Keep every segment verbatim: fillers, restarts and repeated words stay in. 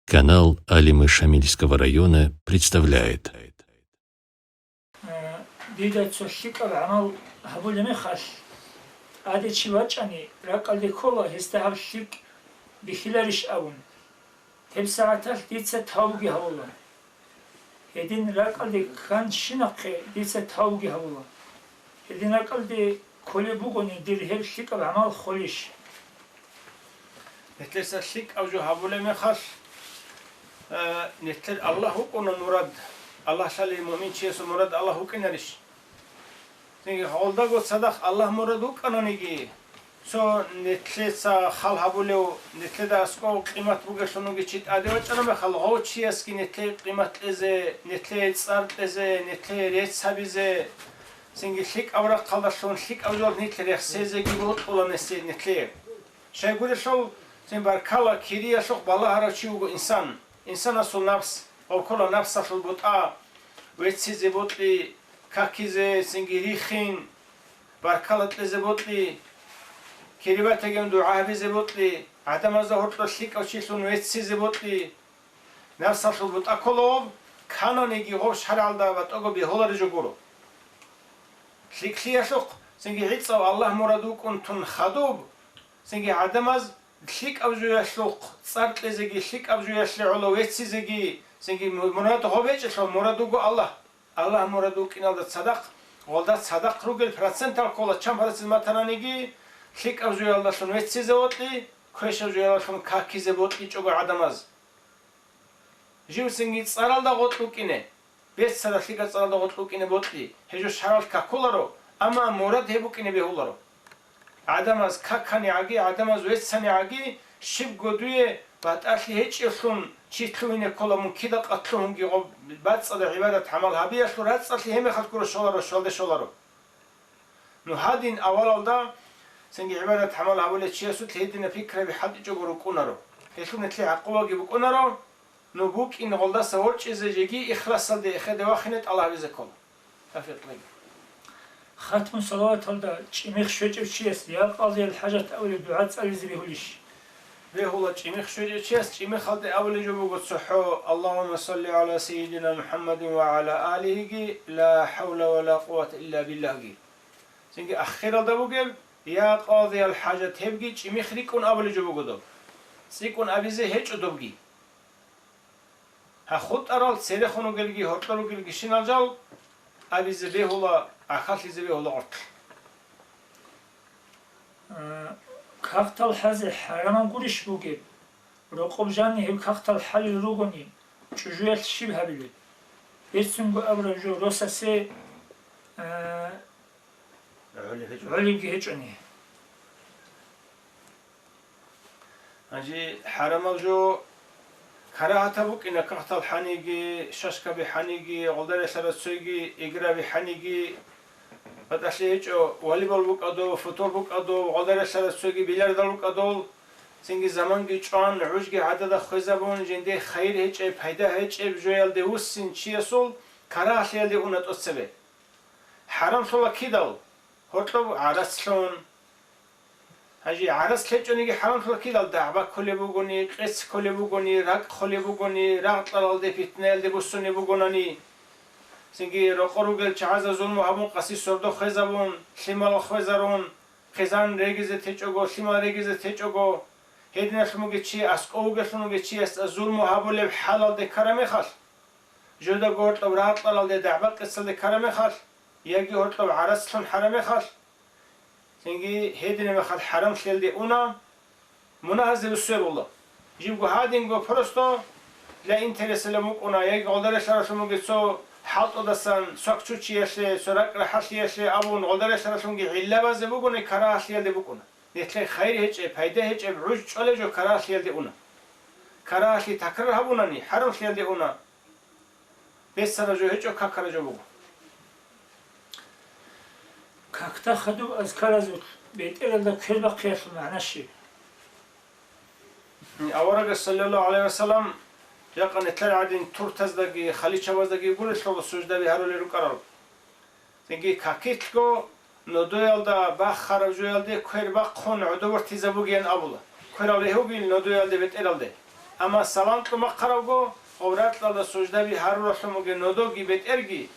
Канал Алимы Шамильского района представляет. Э, дида цо лъикӀаб гӀамал гьабулеб мехалъ, тӀаде чи вачӀани, ракӀалде ккола гьесда гьаб лъикӀ бихьиларищ абун. ГьебсагӀаталъ дица тавбуги гьабула. Гьедин ракӀалде кканщинахъе дица тавбуги гьабула. Гьедин ракӀалде кколеб бугони, дир гьеб лъикӀаб гӀамал холищ? Нилъеца лъикӀаб жо гьабулеб мехалъ, э, нилъер Аллагь вукӀуна мурад. Аллагь лъалеб муъминчиясул мурад Аллагь вукӀинарищ? Цинги гьолдаго цадахъ Аллагь мурад вукӀананиги, цо нилъеца хал гьабулев, нилъеда аскӀов къимат бугелъун вугев чи тӀаде вачӀараб мехалъ, гъов чиясги нилъее къимат кьезе, нилъее цӀар кьезе, нилъее рецц гьабизе, цинги лъикӀаб рахъалдалъун лъикӀаб жо нилъ рехсезеги бокьула нилъее. Щайгурелъул, цин баркала, кириялъухъ балагьарав чи вуго инсан. Инсанасул напс, гъов ккола напсалъул бутӀа, веццизе бокьи, какизе, цинги рихин, баркала кьезе бокьи, кири батаги дугӀа гьабизе бокьи, гӀадамазда гьоркьор лъикӀав чилъун веццизе бокьи. Напсалъул бутӀа ккола гъоб, кананиги гъоб шаргӀалда батӀаго бегьулареб жо гуро. ЛъикӀлъиялъухъ, цинги гӀицӀав Аллагь мурад вукӀун тун хадуб, цинги гӀадамаз лъикӀаб жоялъухъ цӀар кьезеги, лъикӀаб жоялъе гӀоло веццизеги, цинги му-, мурад гъоб гьечӀелъул, мурад вуго Аллагь. Аллагь мурад вукӀиналда цадахъ, гъолда цадахъ ругел процентал ккола, чан процент матананиги, лъикӀаб жоялдалъун веццизе бокьи, квешаб жоялдалъун какизе бокьичӀого гӀадамаз. Живцинги цӀаралда гъоркь вукӀине, беццараб лъикӀаб цӀаралда гъоркь вукӀине бокьи, гьеб жо шаргӀалъ какуларо, амма мурад гьеб букӀине бегьуларо. ГӀадамаз каканигӀаги, гӀадамаз веццанигӀаги, щибго дуе батӀалъи гьечӀевлъун чи лъугьине ккола, мун кида къатлъугьунги гъоб бацӀцӀадаб гӀибадат-гӀамал гьабиялъул рацӀцӀалъи гьеб мехалъ гуро щоларо, щвалде щоларо. Ну, гьадин авалалда цинги гӀибадат-гӀамал гьабулев чиясулъ гьединаб пикраби хӀалтӀичӀого рукӀунаро. Гьелъул нилъее гӀакъубаги букӀунаро, ну, букӀин гъолдаса ворчӀизе жеги ихласалде эхеде вахине тӀалабизе ккола. Тавфикъ лъеги. Хатму салаваталда чӀимих щвечӀев чияс я къазиял хӀажат абулеб дугӀа цӀализе бегьулищ? Бегьула чӀимих щвечӀев чияс чӀимихалде абулеб жо буго цохӀо: «Аллагьумма салли гӀала сайидина МухӀаммадин ва гӀала алигьиги, ла хӀавла ва ла къуввата илла биллагьги». Цинги ахиралда бугеб: «Я къазиял хӀажат», гьебги чӀимих рикӀкӀун абулеб жо буго доб. ЦӀикӀкӀун абизе гьечӀо добги. Гьа, хутӀарал церехун ругелги, гьоркьор ругелги щинал жал абизе бегьула, гӀахьаллъизе бегьула гъоркь. А, кагътал хӀазе хӀарамаб гурищ бугеб? Рокъоб жанни гьеб кагътал хӀалел ругони, чӀужуялъ щиб гьабилеб? Берцинго абураб жо росасе, а, гӀолеб гьечӀо. ГӀолебги гьечӀони. Гьанже хӀарамал жо карагьатаб букӀина, кагътал хӀаниги, шашкаби хӀаниги, гъолдарелъарас цойги играби хӀаниги, батӀалъи гьечӀо, волейбол букӀадул, футбол букӀадул, гъолдарелъарас цойги бильярдал букӀадул, цинги заманги чӀван, гӀужги гӀадада хвезабун, жинде хайир гьечӀеб, пайда гьечӀеб жоялде вуссин чиясул карагьалъиялде уна тӀоцебе. ХӀарамлъула кидал, гьоркьоб гӀарац лъун. Гьанже гӀарац лъечӀониги хӀарамлъула кидал, дагӀба кколеб бугони, къец кколеб бугони, ракӀ холеб бугони, рагъ-кьалалде, питнаялде буссунеб бугонани, цинги рокъор ругел чагӀазда зулму гьабун, къаси сордо хвезабун, лъимал хвезарун, хъизан регизе течӀого, лъимал регизе течӀого, гьединалъун бугев чи, аскӀов вугелъун вугев чиясда зулму гьабулеб хӀалалде ккараб мехалъ, жодого гьоркьоб рагъ-кьалалде, дагӀба-къецалде ккараб мехалъ, яги гьоркьоб гӀарац лъун хӀараб мехалъ, цинги гьединаб мехалъ хӀарамлъиялде уна, мунагьазе руссуе була. Жибго гьадинго просто для интереса букӀуна, яги гъолдарелъаралъун бугеб цо хӀалтӀудасан цвакчучиялъе, цо ракӀ-рахӀалъиялъе абун, гъолдарелъаралъунги гӀиллабазе бугони, карагьалъиялде букӀуна. Нилъее хайир гьечӀеб, пайда гьечӀеб гӀуж чӀолеб жо карагьалъиялде уна. Карагьалъи такрар гьабунани, хӀарамлъиялде уна. Беццараб жо гьечӀо, какараб жо буго. Какда хадуб азкаразулъ бетӀералда квербахъиялъул магӀна щиб? Аварагас, саллаллагьу гӀалайгьи вассалам, жакъа нилъер гӀадин туртаздаги халичабаздаги гурелъул суждаби гьарулел рукӀарал. Цинги какилъго нодоялда бахараб жоялде квер бахъун гӀодобортизабугеян абула. Кверал регьугил нодоялде бетӀералде. Амма салам кьун бахъарабго, гъоб ракьалда суждаби гьаруралъун бугеб нодоги бетӀерги,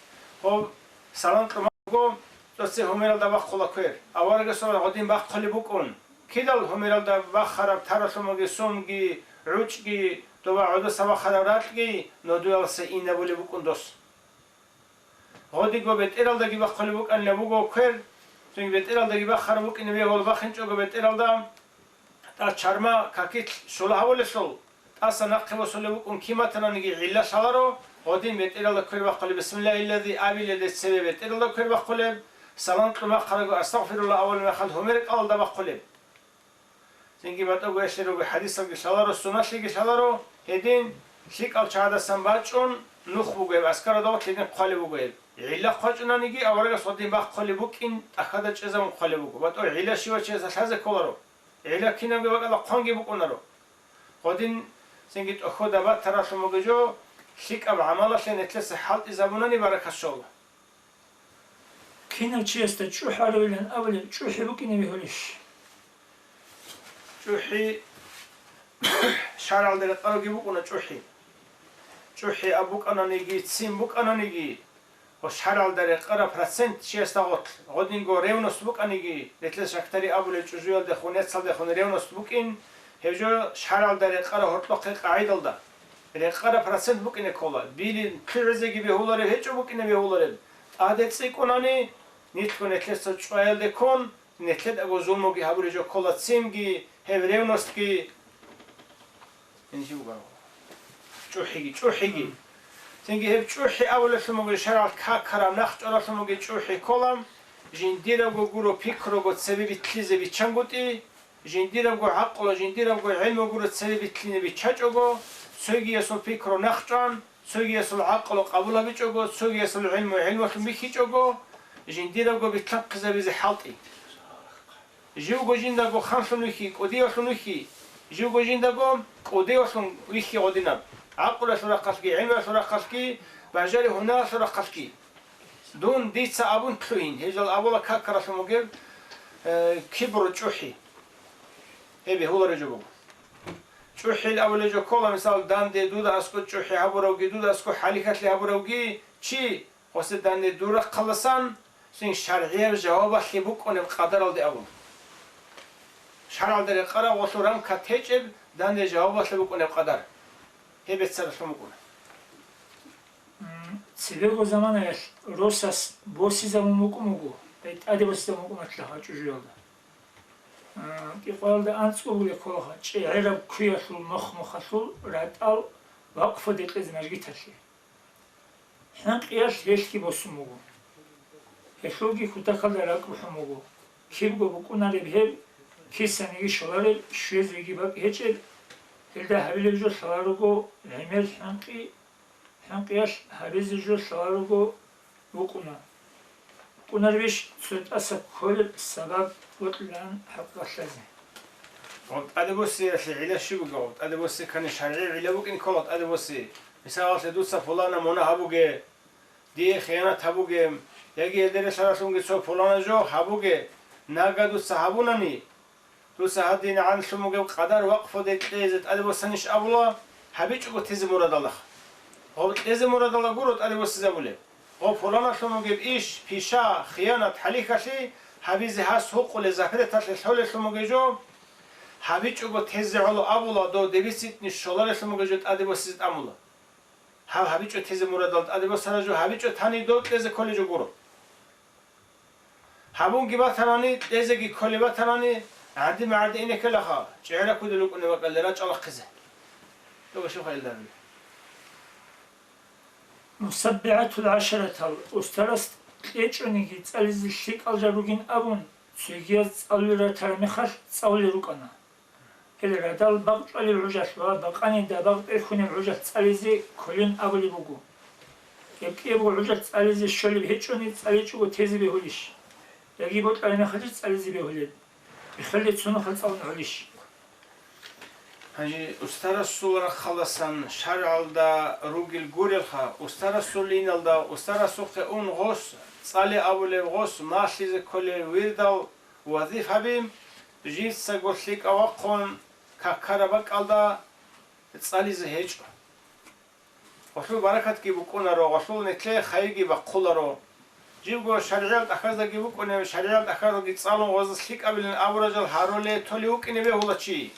гъоб салам кьун бахъарабго, цоцебе гьумералда бахъула квер. Аварагасул гъодин бахъулеб букӀун. Кидал гьумералда бахъараб таралъун бугеб сумги, гӀучӀги, доба гӀодоса бахъараб ракьги нодуялъе инабулеб букӀун дос. Гъодинго бетӀералдаги бахъулеб букӀанила буго квер, цинги бетӀералдаги бахъараб букӀине бегьула бахинчӀого бетӀералда, тӀад чарма какилъ щула гьавулелъул, тӀаса нахъе босулеб букӀун кин батананиги гӀилла лъаларо, гъодин бетӀералда квер бахъулеб, бисмиллагьиллази абилелде цебе бетӀералда квер бахъулеб, салам кьун бахъарабго, астагъфируллагь абулеб мехалъ гьумер кӀалалда бахъулеб. Цинги батӀа гуялъе руго хӀадисалги лъаларо, суналъиги лъаларо, гьедин лъикӀал чагӀадасан бачӀун нух буго гьеб, аскаралда гъорлъ гьедин хъвалеб буго гьеб. ГӀилла хъвачӀунаниги, аварагас гъодин бахъулеб букӀин тӀахьазда чӀезабун хъвалеб буго. БатӀа гӀилла щивав чиясда лъазе кколаро. ГӀилла кинабго бакӀалда хъванги букӀунаро. Гъодин цинги тӀохьода батаралъун буго жо, лъикӀаб гӀамалалъе нилъеца хӀалтӀизабунани баракат щола. Кинав чиясда чӀухӀаравилан абулеб чӀухӀи букӀине бегьулищ? ЧӀухӀи шаргӀалда рекъарабги букӀуна чӀухӀи. ЧӀухӀи аб букӀананиги, ццин букӀананиги, ва шаргӀалда рекъараб процент чиясда гъорлъ, гъодинго ревность букӀаниги, нилъер шахтари абулеб чӀужуялдехун, яцалдехун ревность букӀин, гьеб жо шаргӀалда рекъараб гьоркьохъе къагӀидалда. Рекъараб процент букӀине ккола, били лъугӀизеги бегьулареб гьечӀо букӀине бегьулареб, тӀаде цӀикӀкӀунани, нилъго нилъеца чӀваялде ккун, нилъедаго зулмуги гьабулеб жо ккола, ццинги, гьеб ревностьги, гьениб буго, чӀухӀиги, чӀухӀиги. Цинги гьеб чӀухӀи абулелъун буго, шаргӀалъ какараб нахъчӀваралъун буго чӀухӀи ккола, жиндирабго гуро пикруго цебе битлъизе биччангутӀи, жиндирабго гӀакълу, жиндирабго гӀелму гуро цебе битлъине биччачӀого, цогиясул пикру нахъчӀван, цогиясул гӀакълу къабул гьабичӀого, цогиясул гӀелму гӀелмулъун бихьичӀого, жиндирабго битлъанхъизабизе хӀалтӀи. Живго жиндаго ханлъун вихьи, кӀудиявлъун вихьи, живго жиндаго кӀудиявлъун вихьи гъодинаб, гӀакълуялъул рахъалъги, гӀелмуялъул рахъалъги, бажари-гьуналалъул рахъалъги. Дун дица абун лъугьин, гьел жал абула какаралъун бугеб, э, кибру чӀухӀи. Гьеб бегьулареб жо буго. ЧӀухӀил абулеб жо ккола, мисал, данде дуда аскӀо чӀухӀи гьабуравги, дуда аскӀо хӀалихьалъи гьабуравги чи, гъосе данде дур рахъалдасан, цин шаргӀияб жавабалъе букӀунеб къадаралде абун. ШаргӀалда рекъараб гъолъул рамка течӀеб данде жавабалъе букӀунеб къадар. Гьеб беццаралъун букӀуна. М, цебего заманаялъ росас босизабун букӀун буго, тӀаде босизабун букӀунатлъаха чӀужуялда. М, кӀикъоялда анцӀго бугеб кколаха, чӀегӀераб куялъул мохмохалъул ратӀал вакъфуде кьезе мажгиталъе. ХӀинкъиялъ гьелъги босун буго. Гьелъулги кутакалда ракӀ бухӀун буго. Кибго букӀунареб гьеб, кисаниги щоларел, щвезеги бакӀ гьечӀел, гьелда гьабилеб жо лъаларого гӀемер хӀинкъи, хӀинкъиялъ гьабизе жо лъаларого букӀуна. БукӀунаребищ цо тӀаса кколеб сабаб бокьилаан хӀакъалъазе? Гъоб тӀаде босиялъе гӀилла щиб буго? Гъоб тӀаде босе ккани шаргӀи гӀилла букӀин ккола тӀаде босе. Мисалалъе, дуца пулана мунагь гьабуге, дие хиянат гьабуге, яги гьелде релълъаралъунги цо пулана жо гьабуге, нага дуца гьабунани, дуца гьадин гӀанлъун бугеб къадар вакъфуде кьезе тӀаде босанищ абула, гьабичӀого тезе мурадалдахъ. Гъоб кьезе мурадалда гуро тӀаде босизабулеб. Гъоб пуланалъун бугеб иш, пиша, хиянат, хӀалихьалъи гьабизе гьас гьукъулел запреталъе лъолелъун бугеб жо, гьабичӀого тезе гӀоло абула, дов дебицитни щоларелъун бугеб жо тӀаде босизе тӀамула. Гьаб гьабичӀо тезе мурадал тӀаде босараб жо гьабичӀо тани дов кьезе кколеб жо гуро. Гьабунги батанани, кьезеги кколеб батанани, гӀади-магӀарди ине ккелаха, чӀегӀераб кудул рукӀунеб бакӀалде рачӀалахъизе. Дова щибха илдарни? МусаббигӀатул гӀашаратал устарас кьечӀониги цӀализе лъикӀал жал ругин абун, цогияз цӀалулел ратараб мехалъ цӀалулел рукӀана. Гьел радал бакъчӀвалеб гӀужалъ ва бакъанида бакъ бӀерхьунеб гӀужалъ цӀализе кколин абулеб буго. Гьеб кӀиябго гӀужалъ цӀализе щолеб гьечӀони, цӀаличӀого тезе бегьулищ? Яги бокьараб мехалъищ цӀализе бегьулеб? Михалде цо нухалъ цӀалун гӀолищ? Гьанже устарасул рахъалдасан шаргӀалда ругел гурелха, устарасул иналда, устарасухъе ун гъос, цӀале абулеб гъос, малъизе кколел вирдал, вазифаби, жинцаго лъикӀав вахъун какараб бакӀалда, цӀализе гьечӀо. Гъолъул баракатги букӀунаро, гъолъул нилъее хайиги бахъуларо. Живго шаригӀиял тӀахьаздаги букӀунеб, шаригӀиял тӀахьаздаги цӀалун гъоза лъикӀабилин абурал жал гьаруле толев вукӀине бегьула чи.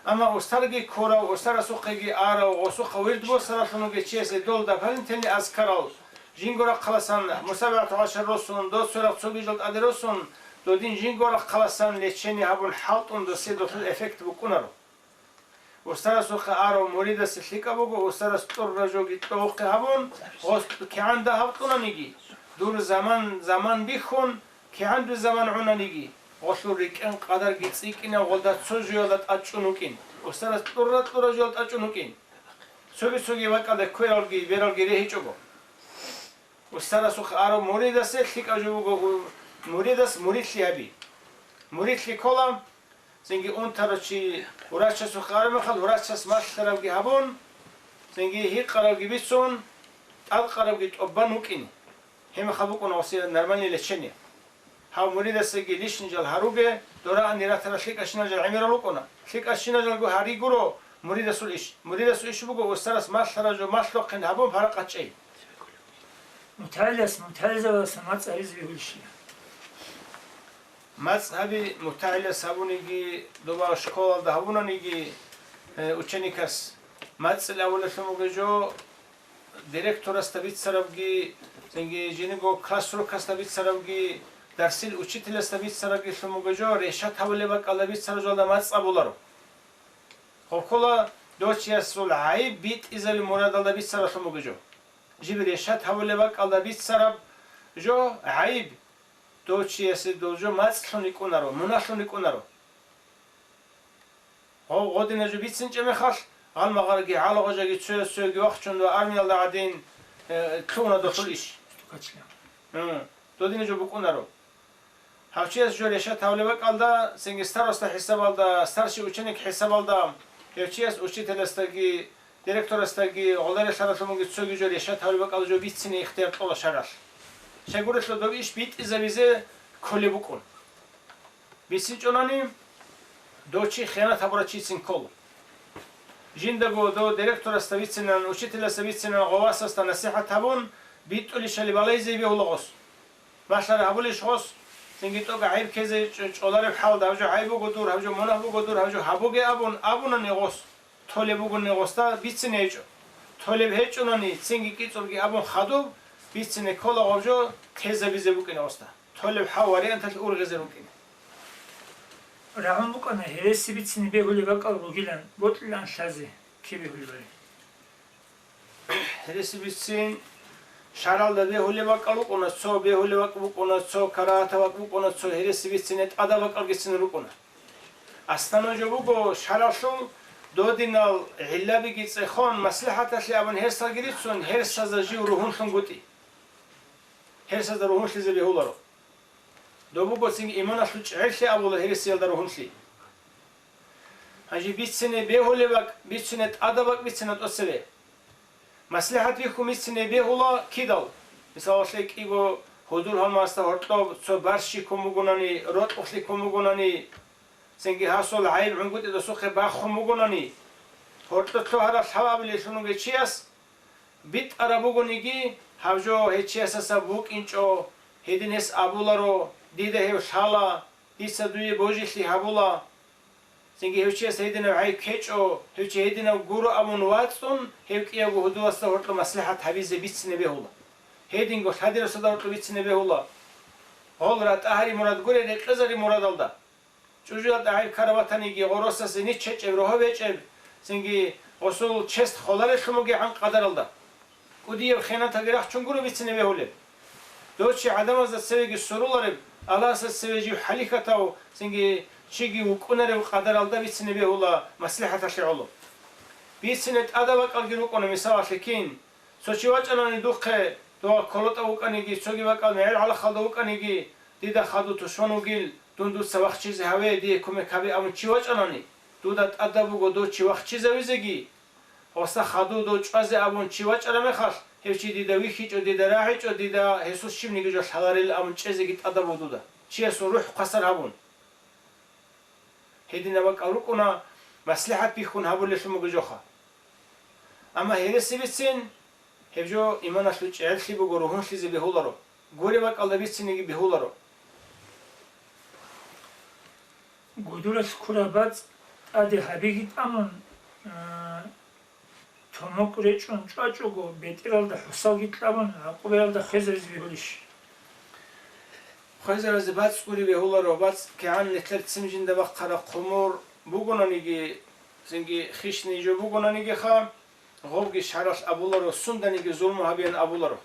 Амма устарги ккурав, устарасухъеги арав, гъосухъа вирд босаралъун вугев чиясе дол дополнительный азкарал, жинго рахъаласан, мусабигӀат гӀашар росун, дос цо рахъ цоги жал тӀаде росун, додин жинго рахъаласан лечение гьабун хӀалтӀун, досе долъул эффект букӀунаро. Устарасухъа арав муридасе лъикӀаб буго, устарас тӀура жоги тӀохъе гьабун, гъос кигӀан дагь гьаб кьунаниги, дур заман, заман бихьун, кигӀан дур заман гӀунаниги, гъолъул рикӀкӀин къадарги цӀикӀкӀинаб гъолда цо жоялда тӀачӀун вукӀин, устарас тӀура-тӀура жоялда тӀачӀун вукӀин. Цоги-цоги бакӀалда квералги бералги регьичӀого. Устарасухъа арав муридасе лъикӀаб жо буго, у-, муридас муридлъи гьаби. Муридлъи ккола, цинги унтарав чи врачасухъа араб мехалъ, врачас малъарабги гьабун, цинги гьикъарабги бицун, тӀадкъарабги тӀубан вукӀин. Гьеб мехалъ букӀуна гъосие нормальный лечение. Гьав муридасеги лишний жал гьаруге, дора ани ратарал лъикӀащинал жал гӀемерал рукӀуна. ЛъикӀащинал жалго гьари гуро муридасул иш. Муридасул иш буго устарас малъараб жо малъухъин гьабун паракъат чӀей. МутагӀилас мутагӀилзабазасан мацӀ гьабизе бегьулищила? МацӀ гьаби мутагӀилас гьабуниги, доба школалда гьабунаниги, э, ученикас мацӀил авулалъун бугеб жо, директорасда бицарабги, цинги жиниго классрукасда бицарабги, дарсил учителасда бицарабги лъун бугеб жо, решат гьабулеб бакӀалда бицараб жоялда мацӀ абуларо. Гъоб ккола дов чиясул гӀайиб битӀизаби мурадалда бицаралъун бугеб жо. Жиб решат гьабулеб бакӀалда бицараб жо гӀайиб, дов чиясе дов жо мацӀлъун рикӀкӀунаро, мунагьлъун рикӀкӀунаро. Гъо-, гъодинаб жо бицинчӀеб мехалъ, гъалмагъарги, гӀалагъажаги, цояс цояги вахчун ва армиялда гӀадин, э, лъугьуна долъул иш. Гьу, додинаб жо букӀунаро. Гьав чияс жо решат гьабулеб бакӀалда, цинги староста хӀисабалда, старший ученик хӀисабалда, гьев чияс учителасдаги, директорасдаги, гъоларелъаралъумаги цоги жо решат гьабулеб бакӀалда жо бицине ихтияр кьола шаргӀалъ. Щайгурелъул доб иш битӀизабизе кколеб букӀун. БицинчӀонани, дов чи хиянат гьабурав чицин ккола. Жиндаго дов директорасда бицинан, учителасда бицинан, гъов васасда насихӀат гьабун, битӀулищали балайзе бегьула гъос. Малъара гьабулищ гъос, цинги тӀокӀаб гӀайиб ккезе чӀо-, чӀолареб хӀалда, гьаб жо гӀайиб буго дур, гьаб жо мунагь буго дур, гьаб жо гьабуге абун абунани гъос, толеб бугони гъосда бицине гьечӀо. Толеб гьечӀонани, цинги кӀицӀулги абун хадуб, бицине ккола гъаб жо тезабизе букӀине гъосда. Толеб гьав варианталъ ургъизе рукӀине. РагӀун букӀана гьереси бицине бегьулеб бакӀал ругилан, бокьилаан лъазе, киб бегьулебали? Гьереси бицин шаргӀалда бегьулеб бакӀал букӀуна, цо бегьулеб бакӀ букӀуна, цо карагьатаб бакӀ букӀуна, цо гьереси бицине тӀадаб бакӀалгицин рукӀуна. Астану жо буго шаргӀалъул додинал гӀиллабиги цӀехон, маслихӀаталъе абун гьерсалги рицун, гьерсазда жив ругьунлъунгутӀи. Гьерсазда ругьунлъизе бегьуларо. Доб буго цинги иманалъул чӀегӀерлъи абула гьересиялда ругьунлъи. Гьанже бицине бегьулеб бакӀ, бицине тӀадаб бакӀ бицина тӀоцебе. МаслихӀат бихьун бицине бегьула кидал. Мисалалъе, кӀиго гьудул-гьалмагъасда гьоркьоб цо барщиккун бугонани, рокьулъиккун бугонани, цинги гьасул гӀайиб гӀунгутӀи досухъе бахун бугонани, гьоркьоб лъугьараб лъабабилелъун вугев чияс битӀараб бугониги, гьаб жо гьев чиясаса букӀинчӀо, гьедин гьес абуларо, дида гьев лъала, дица дуе божилъи гьабула. Цинги гьев чияс гьединаб гӀайиб ккечӀо, гьев чи гьединаб гуро абун вацӀцӀун, гьев кӀиявго гьудуласда гьоркьоб маслихӀат гьабизе бицине бегьула. Гьединго лъадирасда гьоркьоб бицине бегьула. Гъол ратӀа гьари мурад гурел рекъезари мурадалда. ЧӀужуялда гӀайиб ккараб батаниги, гъоросасе нич гьечӀеб, рогьо бечӀеб, цинги гъосул чест холарелъун бугебгӀан къадаралда. КӀудияб хиянаталги рахчун гуро бицине бегьулеб. Дов чи гӀадамазда цевеги сорулареб, Аллагьасда цеве жив хӀалихьатав, цинги чиги вукӀунарев къадаралда бицине бегьула маслихӀаталъе гӀоло. Бицине тӀадаб бакӀалги рукӀуна, мисалалъе кин, цо чи вачӀанани духъе, дова КолотӀа вукӀаниги, цоги бакӀал мегӀер гӀалахалда вукӀаниги, дида хадув тушман вугил, дун дуца вахчизе гьаве, дие кумек гьабе абун чи вачӀанани, дуда тӀадаб буго дов чи вахчизавизеги, гъоса хадув дов чӀвазе абун чи вачӀараб мехалъ, гьев чи дида вихьичӀо, дида рагӀичӀо, дида гьесул щибниги жо лъаларел абун чӀезеги тӀадаб буго дуда, чиясул рухӀ хвасар гьабун. Гьединаб бакӀал рукӀуна, маслихӀат бихьун гьабулелъун буго жоха. Амма гьереси бицин, гьеб жо иманалъул чӀегӀерлъи буго, ругьунлъизе бегьуларо, гуреб бакӀалда бицинеги бегьуларо. Гудуралъ ккураб бацӀ тӀаде гьабиги тӀамун, а, томокӀ речӀун чӀвачӀого, бетӀералда хӀусалги кьабун, гӀакъубаялда хвезаризе бегьулищ? Хвезаризе бацӀ гури бегьуларо, бацӀ кигӀан нилъер ццин жинда бахъараб хъумур бугонаниги, цинги хищный жо бугонанигиха, гъобги шаралъ абуларо, сунданиги зулму гьабеян абуларо.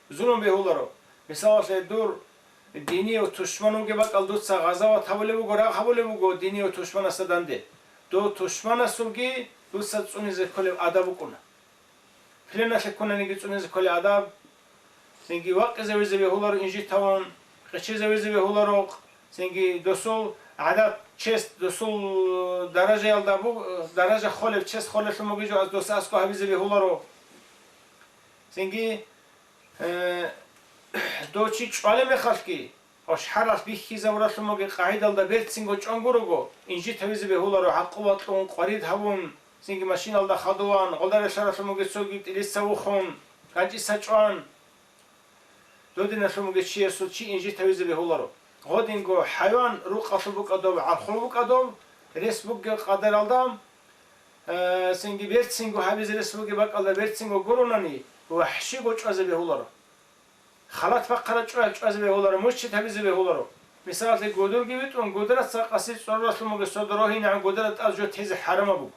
Зулму бегьуларо. Мисалалъе, дур динияв тушман вугеб бакӀал дуца гъазават гьабулеб буго, рагъ гьабулеб буго динияв тушманасда данде. Дов тушманасулги дуца цӀунизе кколеб адаб букӀуна. Пленалъе ккунаниги цӀунизе кколеб адаб, цинги вакъизавизе бегьуларо инжит тавун, къечезавизе бегьуларо, цинги досул гӀадат, чест, досул даражаялда бу-, даража холеб, чест холелъун бугеб жо доса аскӀоб гьабизе бегьуларо. Цинги, э, дов чи чӀвалеб мехалъги, ва шаргӀалъ бихьизабуралъун бугеб къагӀидалда берцинго чӀван гурого, инжит гьавизе бегьуларо, гӀакъуба кьун, къварид гьабун, цинги машиналда хадуван, гъолда релълъаралъун бугеб цоги тӀилица вухун, ганчӀица чӀван. Додиналъун бугев чиясул чи инжит гьавизе бегьуларо. Гъодинго хӀайван рукъалъул букӀадав, гӀалхул букӀадав, рес бугеб къадаралда, э, цинги берцинго гьабизе рес бугеб бакӀалда берцинго гуронани, вахӀшиго чӀвазе бегьуларо. Халат бахъараб чӀваялъ чӀвазе бегьуларо, мужчид гьабизе бегьуларо. Мисалалъе, гудурги витӀун, гудураца къаси цӀороралъун бугеб сордо рогьинегӀан гудуралда тӀад жо тезе хӀарамаб буго.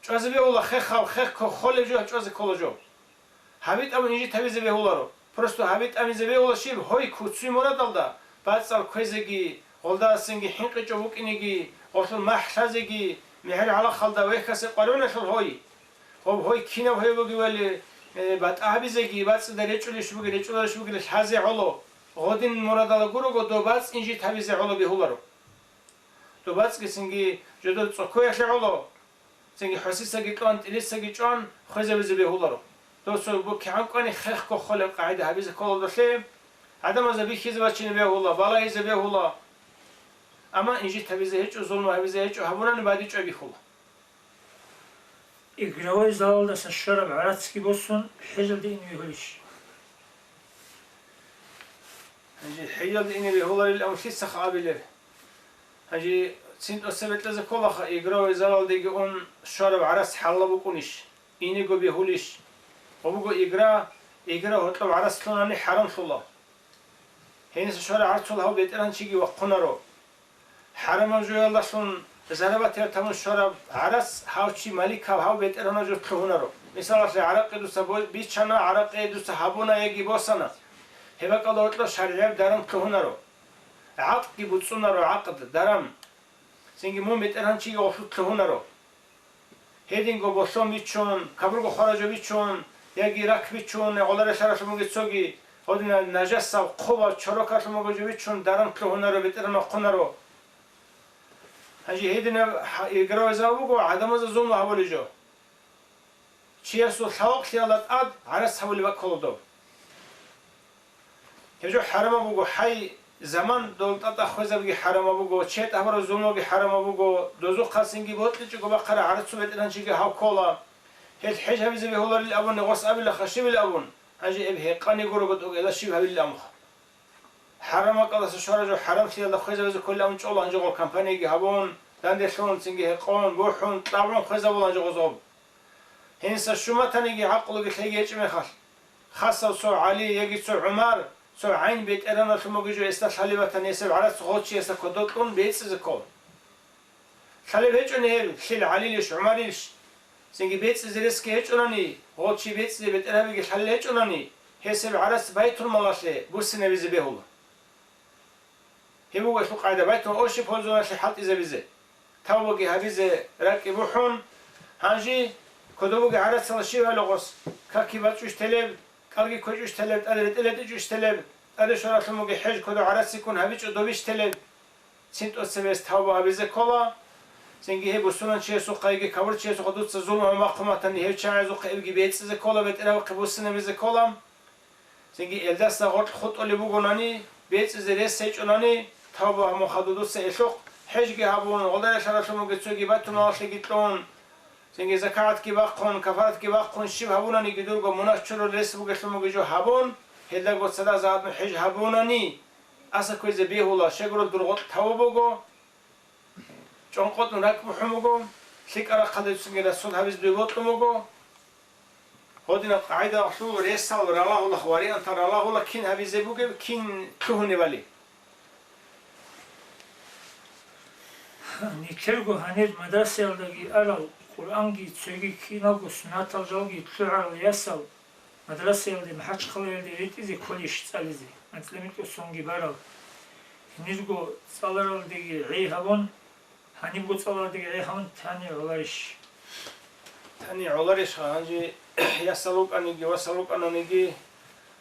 ЧӀвазе бегьула хехаб, хехго холеб жо чӀвазе ккола жо. Гьаби тӀамун инжит гьабизе бегьуларо. Просто гьаби тӀамизе бегьула щиб, гьой куцуй мурадалда, бацӀцӀал кквезеги, гъолдасанги хӀинкъичӀо букӀинеги, гъолъул махӀ лъазеги, мегьер гӀалахалда вехьасе къваригӀуналъул гьой. Гъоб гьой кинаб гьой бугевали, э, батӀа гьабизеги, бацӀцӀида речӀулищ буги, речӀуларищ бугели лъазе гӀоло. Гъодин мурадала гурого доб бацӀ инжит гьабизе гӀоло бегьуларо. Доб бацӀцӀицинги жодор цӀокоялъе гӀоло. Цинги хӀусицаги кьван, тӀилицаги чӀван, хвезабизе бегьуларо. Досул бу-, кигӀан кӀвани хехго холеб къагӀида гьабизе кколадалъе, гӀадамазда бихьизе бачине бегьула, балагьизе бегьула. Амма инжит гьабизе гьечӀо, зулму гьабизе гьечӀо, гьабунани бадиб чӀвай бихьула. Игровой залалдаса щвараб гӀарацги босун, хӀежалде ине бегьулищ? Гьанже хӀежалде ине бегьуларил абун лъицаха абилеб? Гьанже цин тӀоцебе кьезе кколаха, игровой залалдеги ун щвараб гӀарац хӀалла букӀунищ, инего бегьулищ? Ва буго игра, игра гьоркьоб гӀарац лъунани хӀарамлъула. Гьениса щвараб гӀарцул гьав бетӀергьанчиги вахъунаро. ХӀарамаб жоялдалъун зарабатияб тамун щвараб гӀарац гьав чи маликаб гьав бетӀергьанаб жо лъугьунаро. Мисалалъе, гӀаракъи дуца бо-, биччана, гӀаракъи дуца гьабуна яги босана. Гьеб бакӀалда гьоркьоб шаргӀияб даран лъугьунаро. ГӀакъдги буцӀцӀунаро, гӀакъд, даран. Цинги мун бетӀергьанчиги гъолъулъ лъугьунаро. Гьединго болъон бичун, кабурго хваражо бичун, яги рак бичун, гӀоларелъаралъун бугеб цоги, гьодинал нажасаб, хъубаб, чорокалъун бугеб жо бичун, даран лъугьунаро, бетӀеран вахъунаро. Гьанже гьединаб гьа-, игровой зал буго, гӀадамазда зулму гьабулеб жо. Чиясул лъавакълъиялда тӀад гӀарац гьабулеб баккула доб. Гьеб жо хӀарамаб буго, хӀай, заман дол тӀатӀа хвезабги хӀарамаб буго, чед абураб зулмуги хӀарамаб буго, дозухъасинги бокьичӀого бахъараб гӀарцул бетӀергьанчиги гьав ккола. Гьел хӀеж гьабизе бегьуларил абуни гъос абилаха щибил абун, гьанже эб гьекъани гурого тӀокӀела щиб гьабилил абунха. ХӀарам бакӀалдаса щвараб жо хӀарамлъиялда хвезабизе кколилан чӀола гьанже гъол компанияги гьабун, данделъун, цинги гьекъон, бухӀун, кьабун хвезабула гьанже гъоз гъоб. Гьениса щуматаниги гӀакълуги лъеги гьечӀеб мехалъ, хасав цо ГӀали яги цо ГӀумар, цо гӀайн бетӀераналъун бугеб жо гьесда лъалеб батани, гьесеб гӀарац гъов чиясда кодоб кьун бецӀизе ккола. Лъалеб гьечӀони гьеб, лъил ГӀалилищ, ГӀумарилищ, цинги бецӀизе ресги гьечӀонани, гъов чи бецӀизе бетӀергьабиги лъалел гьечӀонани, гьесеб гӀарац байтулмалалъе буссинабизе бегьула. Гьеб буго гьелъул къагӀида, байтулмал общий пользованиялъе хӀалтӀизабизе, тавбаги гьабизе ракӀги бухӀун. Гьанже кодоб бугеб гӀарацалда щиб гьабила гъос, какги бачӀчӀищ телеб, кӀалги кквечӀищ телеб, тӀаде ретӀел ретӀичӀищ телеб, тӀаде щваралъун бугеб хӀеж кодоб гӀарацги ккун гьабичӀо добищ телеб? Цин тӀоцебе гьес тавба гьабизе ккола. Цинги гьеб бусурманчиясухъа яги кавурчиясухъа дуца зулму гьабун бахъун батани, гьев чагӀазухъа эбги бецӀизе ккола, бетӀергьабухъе буссинабизе ккола. Цинги элдаса гъоркь хутӀулеб бугонани, бецӀизе рес гьечӀонани, тавба гьабун хадуб дуца элъухъ, хӀежги гьабун, гъолдарелъаралъун бугеб цоги байтулмалалъеги кьун, Цинги закагӀатги бахъун, кафаратги бахъун, щиб гьабунаниги дурго мунагь чурулел рес бугелъун бугеб жо гьабун, гьелдаго цадахъ загьатун хӀеж гьабунани, аса кквезе бегьула, щегурал дур гъоркь таву буго, чӀонкъотӀун ракӀ бухӀун буго, лъикӀаб рахъалдецинги расул гьабизе дуе бокьун буго. Гьодинаб къагӀидалъул ресал ралагьула, вариантал ралагьула кин гьабизе бугеб, кин лъугьунебали. Нилъерго гьанир мадрасаялдаги арал, Къуръанги цоги киналго суннатал жалги лъугӀарал ясал мадрасаялде МахӀачхъалаялде ритӀизе кколищ цӀализе, анцӀила микьго сонги барал. Гьенирго цӀаларалдеги гӀей гьабун, гьанибго цӀаларалдеги гӀей гьабун тани гӀоларищ? Тани гӀоларищха, гьанже ясал вукӀаниги, васал вукӀананиги,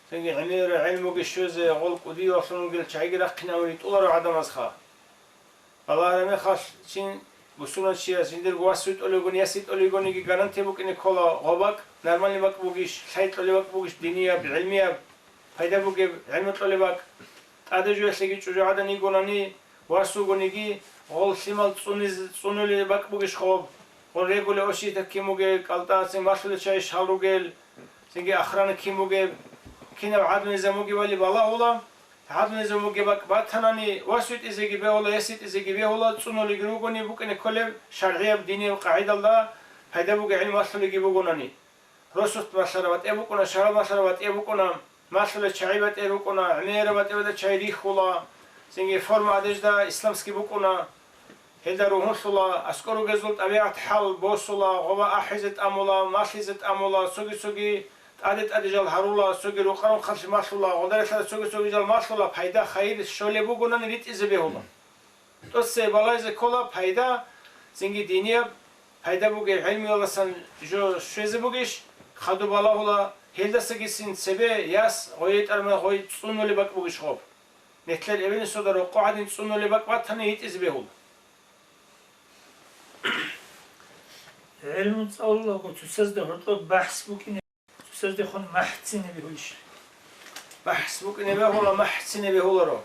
цинги гӀемераб гӀелмуги щвезе, гъол кӀудиявлъун вугел чагӀиги рахъинавун ритӀуларо гӀадамазха. Балагьараб мехалъ, чин бусурманчияс жиндирго вас витӀулевгони, яс витӀулевгониги гарантия букӀине ккола, гъоб бакӀ нормальный бакӀ бугищ, лъай кьолеб бакӀ бугищ, динияб, гӀилмияб, пайда бугеб гӀилму кьолеб бакӀ. ТӀаде жоялъеги чӀужугӀадан йигонани, вас вугониги, гъол лъимал цӀуниз-, цӀунулеб бакӀ бугищ гъоб, гъол регулеб ошийтаб кин бугеб, кӀалтӀа цин малъулел чагӀищ гьал ругел, цинги охрана кин бугеб, кинаб гӀадлу-низам бугебали балагьула. ГӀадлу-низам бугеб бакӀ батанани, вас витӀизеги бегьула, яс витӀизеги бегьула, цӀунулеги ругони букӀине кколеб шаргӀияб динияб къагӀидалда пайда бугеб гӀилму малъулеги бугонани. Росулъ малъараб батӀияб букӀуна, шагьаралъ малъараб батӀияб букӀуна, малъулел чагӀи батӀияб букӀуна, гӀемераб батӀи-батӀи чагӀи рихьула, цинги форма, одежда исламский букӀуна. Гьелда ругьунлъула, аскӀор ругезул тӀабигӀат-хӀал босула, гъоба ахӀизе тӀамула, малъизе тӀамула, цоги-цоги тӀаде-тӀаде жал гьарула, цоги рукъа-рухъалъе малъула, гъодаралъа цоги-цоги жал малъула, пайда-хайир щолеб бугонани ритӀизе бегьула. ТӀоцебе балайзе ккола пайда, цинги динияб пайда бугеб гӀилмуялдасан жо щвезе бугищ, хадуб балагьула, гьелдасагицин цебе яс гъой тӀарман гъой цӀунулеб бакӀ бугищ гъоб. Нилъер эбел-инсуда рокъоб гӀадин цӀунулеб бакӀ батани, йитӀизе бегьула. ГӀилму цӀалулаго цоцазда гьоркьоб бахӀс букӀине, цоцаздехун махӀццинаб бегьулищ? БахӀс букӀине бегьула, махӀццинаб бегьуларо.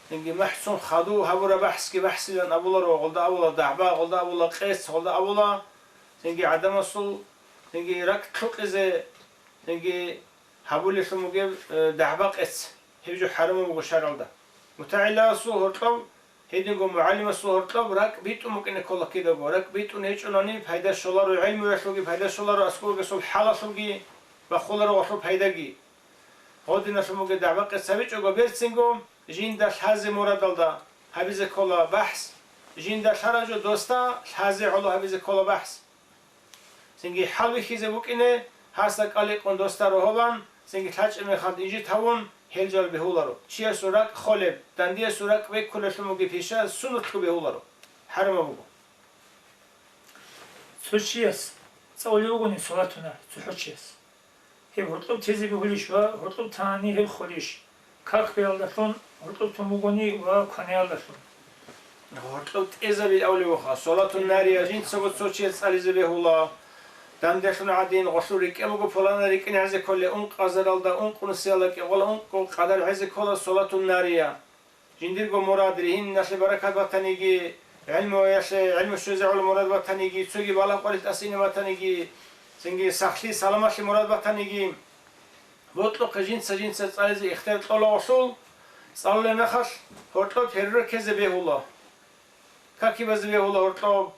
Цинги махӀццун хадуб гьабураб бахӀсги бахӀсилан абуларо, гъолда абула дагӀба, гъолда абула къец, гъолда абула цинги гӀадамасул цинги ракӀ лъукъизе, цинги гьабулелъун бугеб, э, дагӀба-къец, гьеб жо хӀарамаб буго шаргӀалда. МутагӀиласул гьоркьоб, гьединго мугӀалимасул гьоркьоб ракӀ битӀун букӀине ккола кидаго, ракӀ битӀун гьечӀонани пайда щоларо, гӀилмуялъулги пайда щоларо, аскӀоргесул хӀалалъулги бахуларо гъолъул пайдаги. Гъодиналъун бугеб дагӀба-къец гьабичӀого берцинго, жинда лъазе мурадалда гьабизе ккола бахӀс, жинда лъараб жо досда лъазе гӀоло гьабизе ккола бахӀс. Цинги хӀалбихьизе букӀине, гьасда кӀаликъун досда рогьобан, цинги лъачӀеб мехалда инжит гьавун, гьел жал бегьуларо. Чиясул ракӀ холеб, дандиясул ракӀ беккулелъун бугеб пиша сунутлъун бегьуларо. ХӀарамаб буго. Цо чияс цӀалулев вугони салатуна цохӀо чияс. Гьеб гьоркьоб тезе бегьулищ ва гьоркьоб танани гьеб холищ? Какбиялдалъун гьоркьоб тун бугони ва кванаялдалъун? Гьоркьоб тӀезабил авлеваха, салатун нария жинцаго цо чияс цӀализе бегьула. Данделъун гӀадин, гъолъул рикӀкӀе буго пуланал рикӀкӀин гӀезе кколе, ункъазаралда, ункънусиялда кӀикъола ункъо къадар гӀезе ккола салатун нария. Жиндирго мурад, ригьиналъе баракат батаниги, гӀилмуялъе, гӀилму щвезе гӀоло мурад батаниги, цоги балагь-къварилъ тӀасине батаниги, цинги сахлъи-саламалъе мурад батаниги, бокьухъе жинца-жинца цӀализе ихтияр кьолагъулъул, цӀалулеб мехалъ, гьоркьоб гьеруреккезе бегьула, какибазе бегьула гьоркьоб,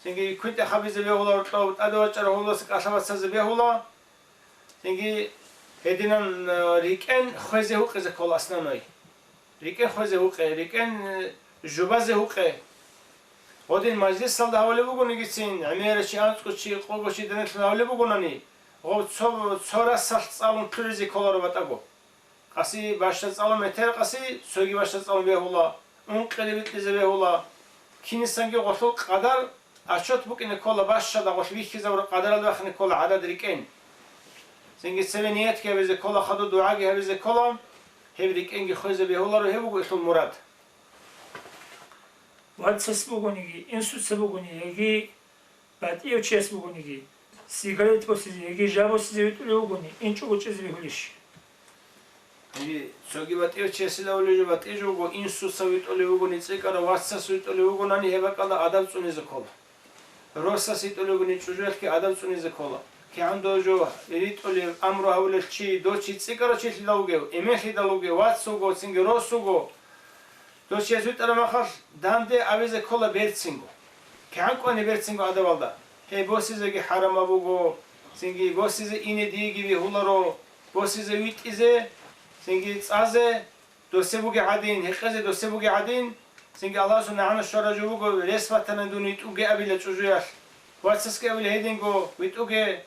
цинги квинтӀа хабизе бегьула гьоркьоб, тӀаде вачӀарав гьолдаса кӀалъа вацазе бегьула. Цинги гьединан, э, рикӀкӀен хвезе гьукъизе ккола основной. РикӀкӀен хвезе гьукъе, рикӀкӀен, э, жубазе гьукъе. Гъодин мажлисалда гьавулеб бугонигицин, гӀемерачи, анцӀгочи, къогочи данделъун гьавулеб бугонани, гъоб цо, цо расалъ цӀалун лъугӀизе кколаро батӀаго. Къаси бащад цӀалун метер къаси, цоги бащад цӀалун бегьула, ункъилеб бикьизе бегьула. Кинисанги гъолъул къадар, отчет букӀине ккола, бащада гъолъ бихьизабураб къадаралда бахине ккола гӀадад рикӀкӀен. Цинги цебе ниятги гьабизе ккола, хадуб дугӀаги гьабизе ккола, гьеб рикӀкӀенги хвезе бегьуларо, гьеб буго гьелъул мурад. Вацас бугониги, инсуца бугони, яги батӀияв чияс бугониги, сигарет босизе яги жа босизе витӀулев вугони, инчӀого чӀезе бегьулищ? Гьанже цоги батӀияв чиясилан абулеб жо батӀияб жо буго, инсуца витӀулев вугони, цӀикӀкӀарав вацас витӀулев вугонани, гьеб бакӀалда адаб цӀунизе ккола. Росас йитӀулевгуни чӀужуялъги адаб цӀунизе ккола. КигӀан дов жо ритӀулев, амру гьавулев чи, дов чи цӀикӀкӀарав чилъидал вугев, эменлъидал вугев, вац вуго, цинги рос вуго. Дов чияс витӀараб махалъ данде абизе ккола берцинго. КигӀан кӀвани берцинго адабалда. Гьей босизеги хӀарамаб буго, цинги босизе ине диеги бегьуларо, босизе витӀизе, цинги цӀазе, досе бугеб гӀадин, гьекъезе досе бугеб гӀадин, цинги Аллагьасул нагӀана щвараб жо буго, рес батани дун витӀуге абила чӀужуялъ. Вацасги абила гьединго, витӀуге.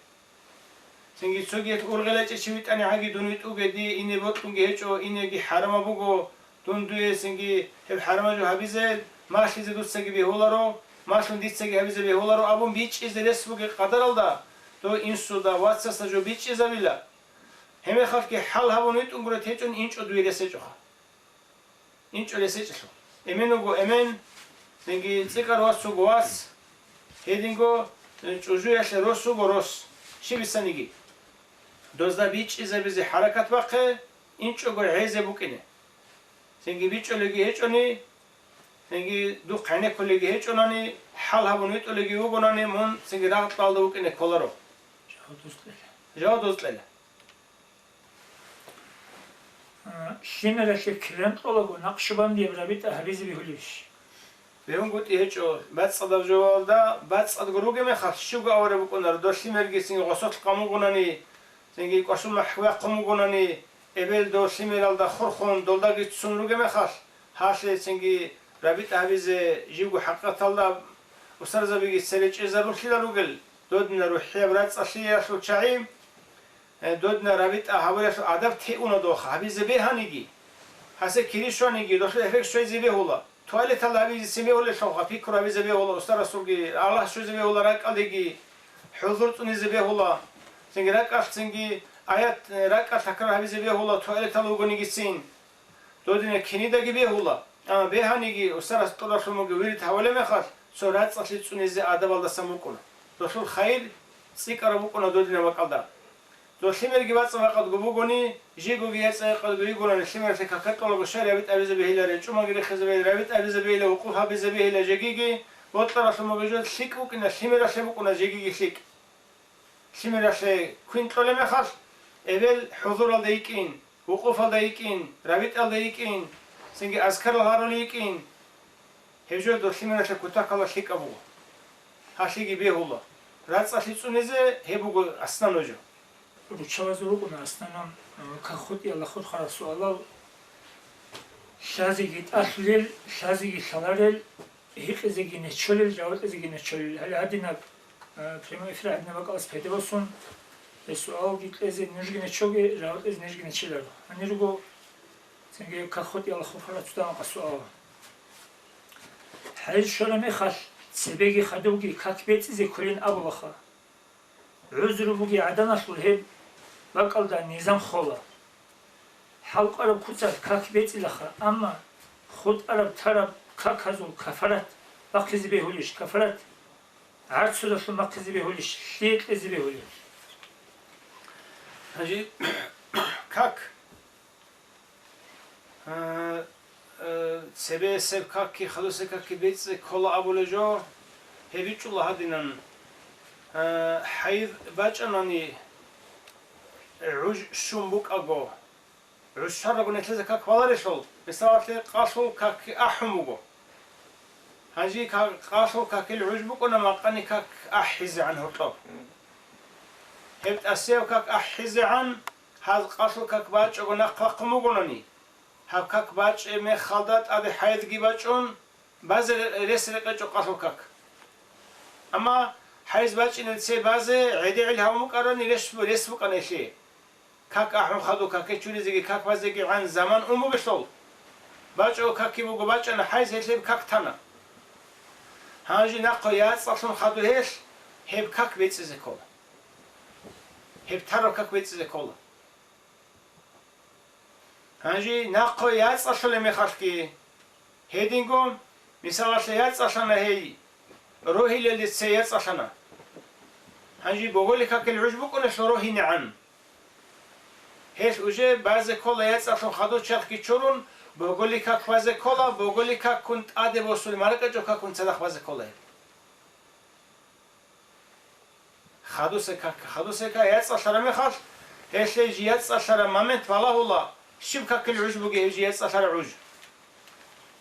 Цинги цоги ургъелачӀей чи витӀани гӀаги дун витӀуге, дие ине бокьунги гьечӀо, инеги хӀарамаб буго, дун дуе цинги гьеб хӀарамаб жо гьабизе, малъизе дуцаги бегьуларо, малъун дицаги гьабизе бегьуларо абун бичӀчӀизе рес бугеб къадаралда, дов инсуда, вацасда жо бичӀчӀизабила. Гьебмехалъги хӀал гьабун витӀун гуро течӀун инчӀо дуе рес гьечӀоха. ИнчӀо рес гьечӀелъул. Эмен вуго эмен, цинги цӀикӀкӀарав вас вуго вас, гьединго, э, чӀужуялъе рос вуго рос, щиб бицаниги. Дозда бичӀчӀизабизе хӀаракат бахъе, инчӀого гӀезе букӀине. Цинги бичӀчӀулеги гьечӀони, цинги духъ гӀенеккулеги гьечӀонани, хӀал гьабун витӀулеги вугонани, мун цинги рагъ-, рагъалда вукӀине кколаро. Жаваб доз кьела. Жаваб доз кьела. А, лъимералъе килан кьолаго накъшубандияб рабитӀа гьабизе бегьулищ? БегьунгутӀи гьечӀо, бацӀцӀадаб жоялда бацӀцӀадго ругеб мехалъ, щибго авараг букӀунаро, дов лъимергицин гъосолъ къамугунани, цинги кӀвашун махӀ вахъун вугунани, эбел дов лъимералда хурхун, долдаги ццун ругеб мехалъ, гьалъе цинги рабитӀа гьабизе живго хӀакъикъаталда устарзабиги цере чӀезабуллъила ругел, додина рухӀияб рацӀцӀалъиялъул чагӀи, Э, додна рабитӀа гьабуралъул адаб тейуна дохъа, гьабизе бегьаниги. Гьасе кири щваниги, долъул эффект щвезе бегьула. Туалеталда гьабизецин бегьулелъулха, пикру гьабизе бегьула, устарасулги Аллагь щвезе бегьула, ракӀалдеги хӀузур цӀунизе бегьула. Цинги ракӀалъцинги аят, э, ракӀалъ такрар гьабизе бегьула, туалеталда вугонигицин. Додина кинидаги бегьула, амма бегьаниги устарас тӀуралъумаги вирид гьавулеб мехалъ, цо рацӀцӀалъи цӀунизе адабалдасан букӀуна. Долъул хайир цӀикӀкӀараб букӀуна додина бакӀалда. Дол лъимерги бацӀцӀа-бакъадго бугони, жигоги яцӀа-якъадго йигони, лъимералъе кака кьолаго щай рабитӀа гьабизе бегьила, речӀумаги рехизе бегьила, рабитӀа гьабизе бегьила, укъуб гьабизе бегьила, жегиги бокьаралъумаги жо лъикӀ букӀина, жегиги лъикӀ. Лъимералъе квин кьолеб мехалъ, эбел хӀузуралда йикӀин, вукъуфалда йикӀин, рабитӀалда йикӀин, цинги азкарал гьарулей йикӀин. Гьеб жо дол лъимералъе кутакалда лъикӀаб буго. Гьалъиги бегьула. РацӀцӀалъи цӀунизе гьеб буго основной жо. Руччабазул рукӀуна основном, э, каххутӀиялда хурхарал суалал: лъазеги тӀалъулел, лъазеги лъаларел, гьикъизеги нечолел, жаваб кьезеги нечолел. Гьале гьадинаб, э, прямой эфир гьадинаб бакӀалас пайда босун, гьеб суалги кьезе нужги нечоге, жаваб кьезе нижги нечеларо. Гьанир руго цинги каххутӀиялда хурхарал цо дагьаб суал. ХӀайз щвараб мехалъ, цебеги хадубги как бецӀизе кколин абулаха. ГӀузру бугей гӀаданалъул гьеб бакӀалда низам хола. ХӀалкъараб куцалъ как бецӀилаха, амма хутӀараб-тараб каказул кафарат бахъизе бегьулищ? Кафарат гӀарцудалъун бахъизе бегьулищ? Лъие кьезе бегьулеб? Гьанже как Э, э, цебесеб какги хадусеб какги бецӀизе ккола абулеб жо, гьеб бичӀчӀула гьадинан. Э, хӀайз бачӀанани гӀуж щун букӀаго, гӀуж щварабго нилъеца как баларелъул, мисалалъе, къалъул какги ахӀун буго. Гьанже ка-, къалъул какил гӀуж букӀуна, макъани как ахӀизегӀан гьоркьоб. Гьеб тӀасияб как ахӀизегӀан, гьаз къалъул как бачӀого нахъ бахъун бугонани, гьаб как бачӀеб мехалда тӀаде хӀайзги бачӀун, базе ре-, рес рекъечӀо къалъул как. Амма хӀайз бачӀинел цебе базе гӀедегӀил гьавун букӀарани рес, рес букӀана гьелъие. Как ахӀун хадуб каке чуризеги как базегигӀан заман ун бугелъул, бачӀого какги буго бачӀана, хӀайз гьелъеб как тана. Гьанже нахъа яцӀцӀалъун хадуб гьелъ, гьеб как бецӀизе ккола. Гьеб тараб как бецӀизе ккола. Гьанже нахъа яцӀцӀалъулеб мехалъги, гьединго, мисалалъе, яцӀцӀалъана гьей, рогьилелде цей яцӀцӀалъана. Гьанже боголил какил гӀуж букӀунелъул рогьинегӀан. Гьелъ уже базе ккола яцӀцӀалъун хадуб чархги чурун, боголил как базе ккола, боголил какгун тӀаде босулеб маракӀачӀул какгун цадахъ базе ккола гьеб. Хадусе как, хадусе как яцӀцӀалъараб мехалъ, гьелъе жий яцӀцӀалъараб момент балагьула, щиб какил гӀуж бугеб гьев жий яцӀцӀалъараб гӀуж.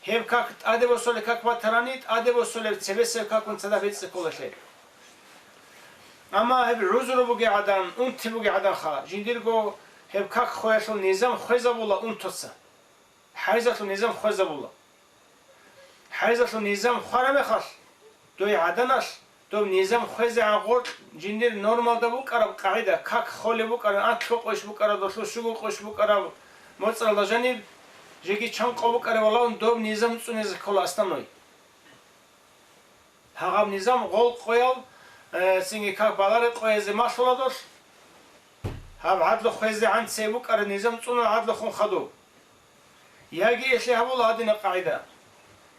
Гьеб как тӀаде босулеб как батарани, тӀаде босулеб цебесеб какун цадахъ бецӀцӀи кколелъе. Амма гьеб гӀузру бугей гӀадан, унти бугей гӀаданха, жиндирго гьеб как хвеялъул низам хвезабула унтуца. ХӀайзалъул низам хвезабула. ХӀайзалъул низам хвараб мехалъ, дой гӀаданалъ, доб низам хвезегӀан гъоркь жиндир нормалда букӀараб къагӀида, как холеб букӀараб, анлъго къойщ букӀараб, долъул щуго къойщ букӀараб, моцӀалда жаниб, жеги чан къо букӀараб валавун доб низам цӀунизе ккола основной. Гьагъаб низам гъол къоял, э, цинги как баларе къоязе малъула долъ. Гьаб гӀадлу хвезегӀан цей букӀараб низам цӀуна гӀадлухун хадуб. Яги гьелъие гьабула гьадинаб къагӀида.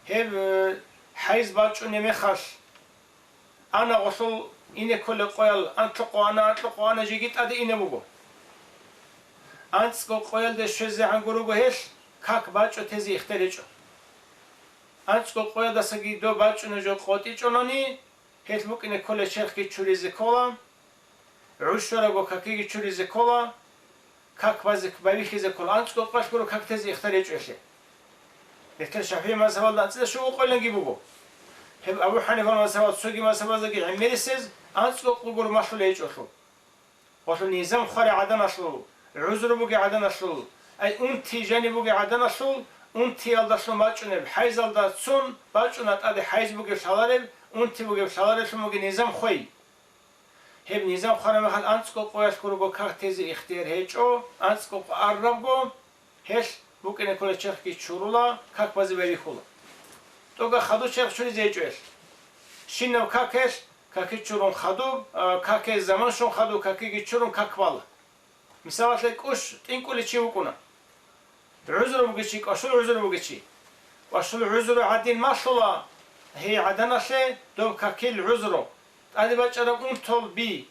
Гьеб, э, хӀайз бачӀунеб мехалъ, ана гъолъул ине кколеб къоял, анлъго къо ана, анкьго къо ана жеги тӀаде ине буго. АнцӀго къоялде щвезегӀан гуруго гьелъ, как бачӀо тезе ихтияр гьечӀо. АнцӀго къоядасаги доб бачӀунеб жо къотӀичӀонани, гьелъ букӀине кколеб черхги чуризе ккола, гӀуж щварабго какиги чуризе ккола, как базе байбихьизе ккола, анцӀго къоялъ гуро как тезе ихтияр гьечӀо гьелъе. Гьелъ ШафигӀи мазгьабалда анцӀила щуго къоялъги буго. Гьеб Абу ХӀанифал мазгьабал цоги мазгьабаздаги гӀемерисез анцӀго къо гуро малъулеб гьечӀолъул. Гъолъул низам хвараб гӀаданалъул, гӀузру бугеб гӀаданалъул, ай унти жаниб бугеб гӀаданалъул, унтиялдалъун бачӀунеб, хӀайзалда цун бачӀуна тӀаде хӀайз бугеб лъалареб, унти бугеб лъаларелъун бугеб низам хвей. Гьеб низам хвараб мехалъ анцӀго къоялъ гурого как тезе ихтияр гьечӀо, анцӀго къо аррабго, гьелъ букӀине кколеб черхги чурула, как базе байбихьула. ТӀоба хадуб черх чуризе гьечӀо гьелъ. Щинаб какилъ каки чурун хадуб, а, каки заман щун хадуб, какиги чурун как бала. Мисалалъе, кӀущ тӀинкӀулев чи вукӀуна. ГӀузру бугев чи, кӀвашул гӀузру бугев чи. КӀвашул гӀузру гӀадин малъула гьей гӀаданалъе доб какил гӀузру, тӀаде бачӀараб унтул би.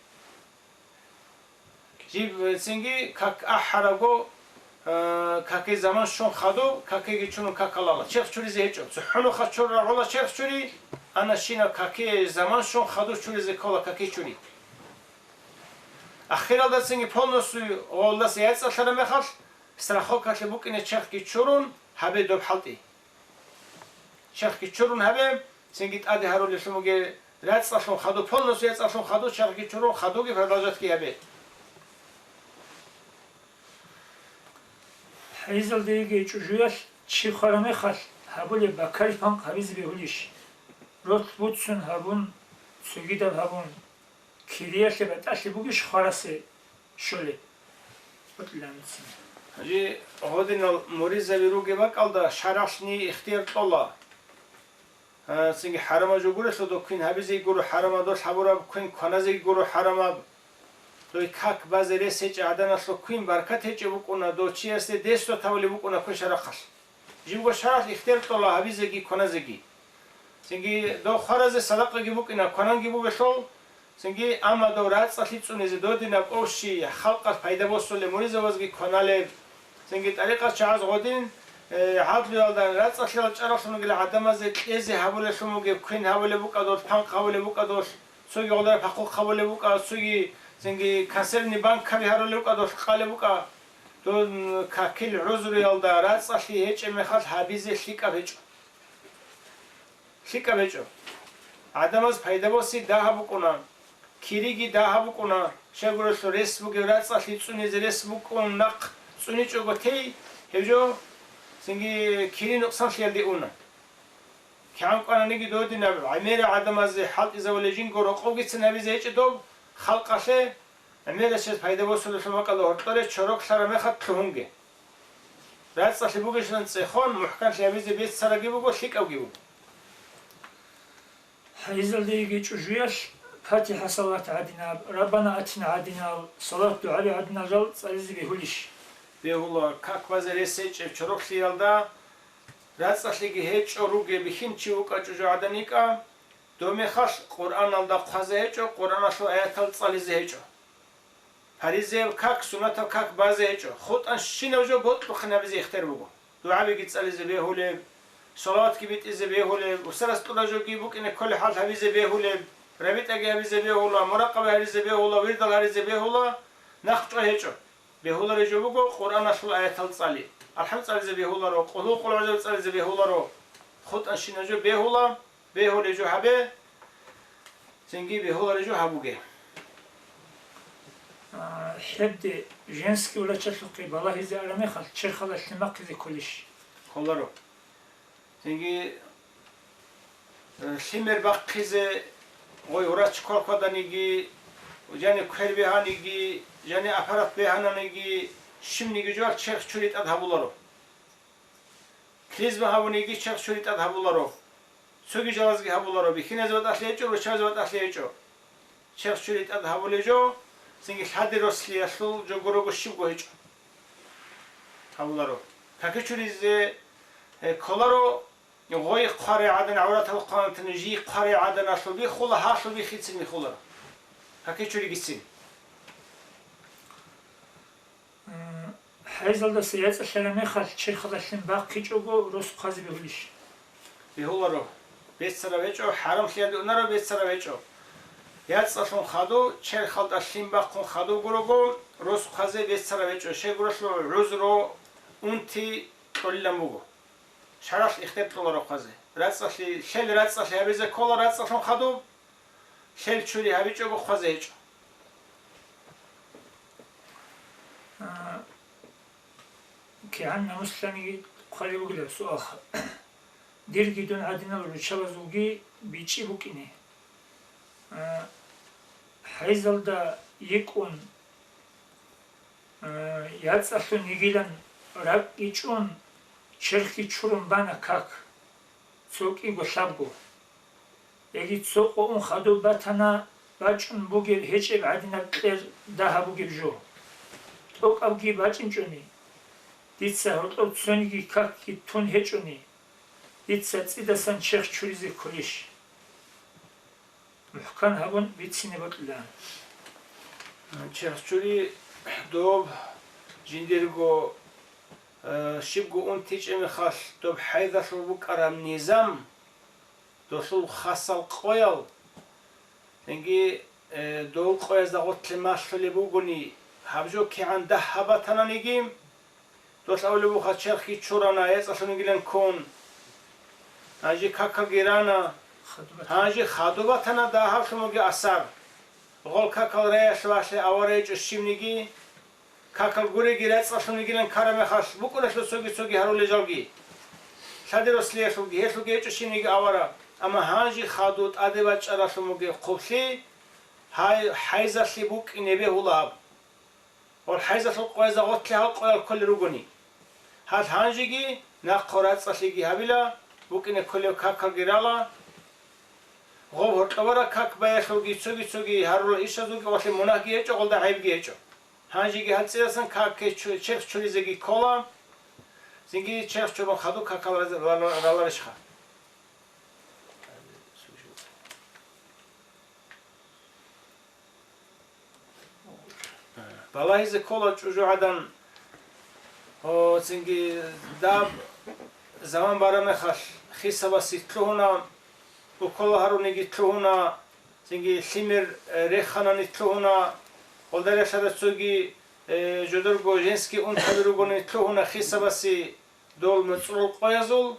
Жиб цинги как ахӀарабго, э, каки заман щун хадуб, какиги чурун как балала. Черх чуризе гьечӀо. ЦохӀо нухалъ чур рагӀула черх чури, ана щинаб каки заман щун хадуб чуризе ккола каки чури. Ахиралда цинги полностью гъолдаса яцӀцӀалъараб мехалъ, страховкалъе букӀине черхги чурун гьабе доб хӀалтӀи. Черхги чурун гьабе, цинги тӀаде гьарулелъун бугеб рацӀцӀалъун хадуб, полностью яцӀцӀалъун хадуб, черхги чурун хадубги продолжатьги гьабе. ХӀайзалда йигей чӀужуялъ чи хвараб мехалъ гьабулеб бакарил панкъ гьабизе бегьулищ? Ролъ буцун гьабун, цогидаб гьабун, кириялъе батӀалъи бугищ хварасе щолеб? Гьанже гъодинал муризаби ругеб бакӀалда шаргӀалъ ихтияр кьола. А, цинги хӀарамаб жо гурелъул дов квен гьабизеги гуро хӀарамаб, дов гьабураб квен кваназеги гуро хӀарамаб. Дой как базе рес гьечӀеб гӀаданалъул квен баркат гьечӀеб букӀуна, дов чиясде десдо тавулеб букӀуна квешаб рахъалъ. Жибго шаргӀалъ ихтияр кьола гьабизеги кваназеги. Цинги дов хваразе садакъаги букӀина, квананги бугелъул, цинги, амма дов рацӀцӀалъи цӀунизе додинаб къовщи халкъалъ пайда босулеб, муризабазги кваналеб. Цинги тӀарикъат чагӀаз гъодин, э, гӀадлуялда рацӀцӀалъиял чӀаралъун ругел гӀадамазе кьезе гьабулелъун бугеб, квен гьабулеб букӀа дов, панкъ гьабулеб букӀа дов, цоги гъолда пахъухъ гьабулеб букӀа, цоги, цинги консервный банкаби гьарулеб букӀа дов, къалеб букӀа. Дун какил гӀузруялда рацӀцӀалъи гьечӀеб мехалъ гьабизе лъикӀаб гьечӀо. ЛъикӀаб гьечӀо. ГӀадамаз пайда боси дагьаб букӀуна, кириги дагьаб букӀуна, щайгурелъул рес бугев рацӀцӀалъи цӀунизе рес букӀун нахъ цӀуничӀого тей, гьев жо цинги кири нукъсанлъиялде уна. КигӀан кӀвананиги додинаб гӀемерал гӀадамазе хӀалтӀизабулеб жинго рокъовгицин гьабизе гьечӀо доб халкъалъе, гӀемерасез пайда босулелъул бакӀалда гьоркьоре чорок лъараб мехалъ лъугьунге. РацӀцӀалъи бугищилан цӀехон, мухӀканлъи гьабизе беццарабги буго, лъикӀабги буго. ХӀайзалдейги чӀужуялъ ПатихӀа салат гӀадинаб, Раббана атина гӀадинал, салат-дугӀаби гӀадинал жал цӀализе бегьулищ? Бегьула, как базе рес гьечӀеб чороклъиялда, рацӀцӀалъиги гьечӀо ругеб бихьинчи вукӀа чӀужугӀадан йикӀа, доб мехалъ Къуръаналда хъвазе гьечӀо, Къуръаналъул аятал цӀализе гьечӀо. Паризаяб как, суннатаб как базе гьечӀо, хутӀанщинаб жо бокьухъин гьабизе ихтияр буго. ДугӀабиги цӀализе бегьулеб, салаватги битӀизе бегьулеб, устарас тӀура жоги букӀине кколеб хӀал гьабизе бегьулеб, РабитӀаги гьабизе бегьула, муракъаба гьаризе бегьула, вирдал гьаризе бегьула, нахъ чӀвай гьечӀо. Бегьуларей жо буго Къуръаналъул аятал цӀали. АлхӀам цӀализе бегьуларо, Къулгьу, Къулгьу цӀализе бегьуларо. ХутӀанщина жо бегьула, бегьулей жо гьабе, цинги бегьуларей жо гьабуге. А, гьебде женский врачалъухъе балагьизе араб мехалъ черхалда лъим бахъизе кколищ? Кколаро. Цинги, э, лъимер бахъизе гъой врач квалкваданиги, жани квер бегьаниги, жани аппарат бегьананиги, щибниги жо черх чури тӀад гьабуларо. Клизма гьабуниги черх чури тӀад гьабуларо. Цоги жалазги гьабуларо, бихьиназе батӀалъи гьечӀо, руччабазе батӀалъи гьечӀо. Черх чури тӀад гьабулей жо, цинги лъади рослиялъул жо гурого щибго гьечӀо. Гьабуларо. Каки чуризе, э, кколаро, гъой хъварай гӀадан гӀавратал хъванатани, жий хъварай гӀаданалъул бихула, гьалъул бихицин бихуларо. Каки чуригицин. М, хӀайзалдаса яцӀа лъараб мехалъ черхалда лъим бахъичӀого рос хъвазе бегьулищ? Бегьуларо. Беццараб гьечӀо, хӀарамлъиялде унараб беццараб гьечӀо. ЯцӀалъун хадув, черхалда лъим бахъун хадув гурого, рос хъвазе беццараб гьечӀо, щайгурелъул гӀузру, унти кьолилан буго. ШаргӀалъ ихтияр кьоларо хъвазе. РацӀцӀалъи, лъел рацӀцӀалъи гьабизе ккола рацӀцӀалъун хадуб, лъел чури гьабичӀого хъвазе гьечӀо. А, кигӀан намуслъаниги хъвалеб бугилан суал. Дирги дун гӀадинал руччабазулги бичӀчӀи букӀине. А, хӀайзалда йикӀун, а, яцӀалъун йигилан ракӀги чӀун, черхги чурун бана как, цо кӀиго лъабго. Яги цо къо ун хадуб батана, бачӀун бугеб гьечӀеб гӀадинаб кьер дагьаб бугеб жо. ТӀокӀабги бачӀинчӀони, дица гьоркьоб цониги какги тун гьечӀони, дица цӀидасан черх чуризе кколищ? МухӀкан гьабун бицине бокьилан. Черх чури доб жиндирго, э, щибго унти чӀемехалъ доб хӀайзалъул букӀараб низам, долъул хасал къоял, цинги, э, дол къоязда гъотлъи малъулеб бугони, гьаб жо кигӀан дагь гьабатананиги, долъ абулеб буха, черхги чурана, яцӀалъун йигилан ккун. Гьанже какалги рана, гьанже хадуб батана дагьаблъун бугеб асар. Гъол какал раялъ валъе авара гьечӀо щибниги, какал гуреги рацӀцӀалъун йигилан ккараб мехалъ букӀуналъул цоги-цоги гьарулел жалги. Лъади рослиялъулги, гьелъулги гьечӀо щибниги авара. Амма гьанже хадуб тӀаде бачӀаралъун бугеб хъублъи, гьай, хӀайзалъи букӀине бегьула гьаб. Гьол хӀайзалъул къоязда гъотлъи гьал къоял кколел ругони. Гьал гьанжеги нахъо рацӀцӀалъиги гьабила, букӀине кколеб какалги рала. Гъоб гьоркьобара как баялъулги цоги-цоги гьарула ишазулги, гъолъе мунагьги гьечӀо, гъолда гӀайибги гьечӀо. Гьанжеги гьал цӀидасан каке чу-, черх чуризеги ккола, цинги черх чурун хадуб какал раз-, рала-, раларищха? Балагьизе ккола чӀужугӀадан, о, цинги даб заман бараб мехалъ хисабасе лъугьуна, укол гьаруниги лъугьуна, цинги лъимер, э, реханани лъугьуна, гъолдарелъара цоги, э, жодорго женский унтаби ругони лъугьуна хисабасе дол моцӀрол къоязул,